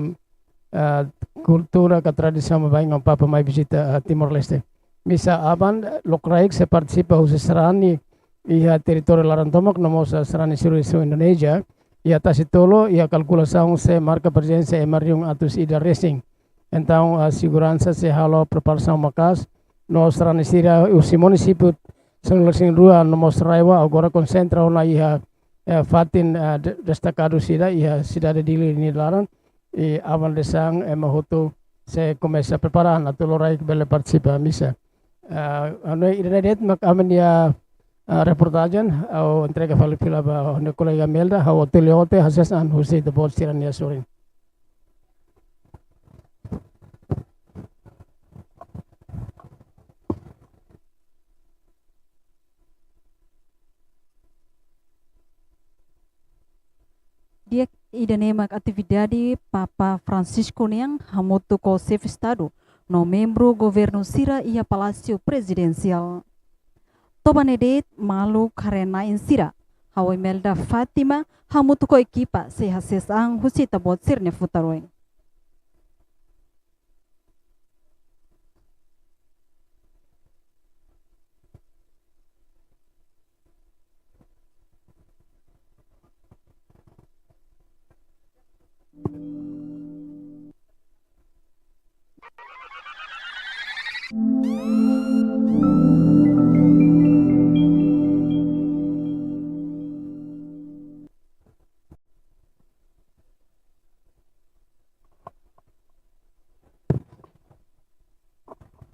ah, kultura ka tradisaun baibain Amu Papa mai vizita, ah, Timor-Leste. Misa aban, lokraik sei partisipa husi sarani iha territóriu laran tomak, no mós sarani sira husi Indonézia, iha Tasitolu, iha kalkulasaun sei marka prezensa ema rihun atus ida resin. Entaun, ah, seguransa sei halo preparasaun maka'as, no sarani sira husi munisípiu sanulu-resin-rua, no mós RAEOA, agora konsentra ona iha, eh, fatin, eh, de-, destakadu sira, iha sidade Dili nia laran, i aban dadeer-saan ema hotu sei komesa prepara atu loraik bele partisipa misa. Ah, anu ida-ne'e de'it mak ami-nia, ah, reportajen, ha'u entrega fali fila ba ha'u-nia kolega Melda, ha'u Otilio Ote, hasees an husi ita-boot sira-nia sorin. Di'ak, ida-ne'e mak atividade Papa Francisco nian hamutuk ho Xefe Estadu no membru governu sira iha Palásiu Prezidensiál. To'o ba ne'e de'it maluk haree-na'in sira, ha'u Imelda Fátima hamutuk ho ekipa sei hasees an husi ita-boot sira-nia futar oin.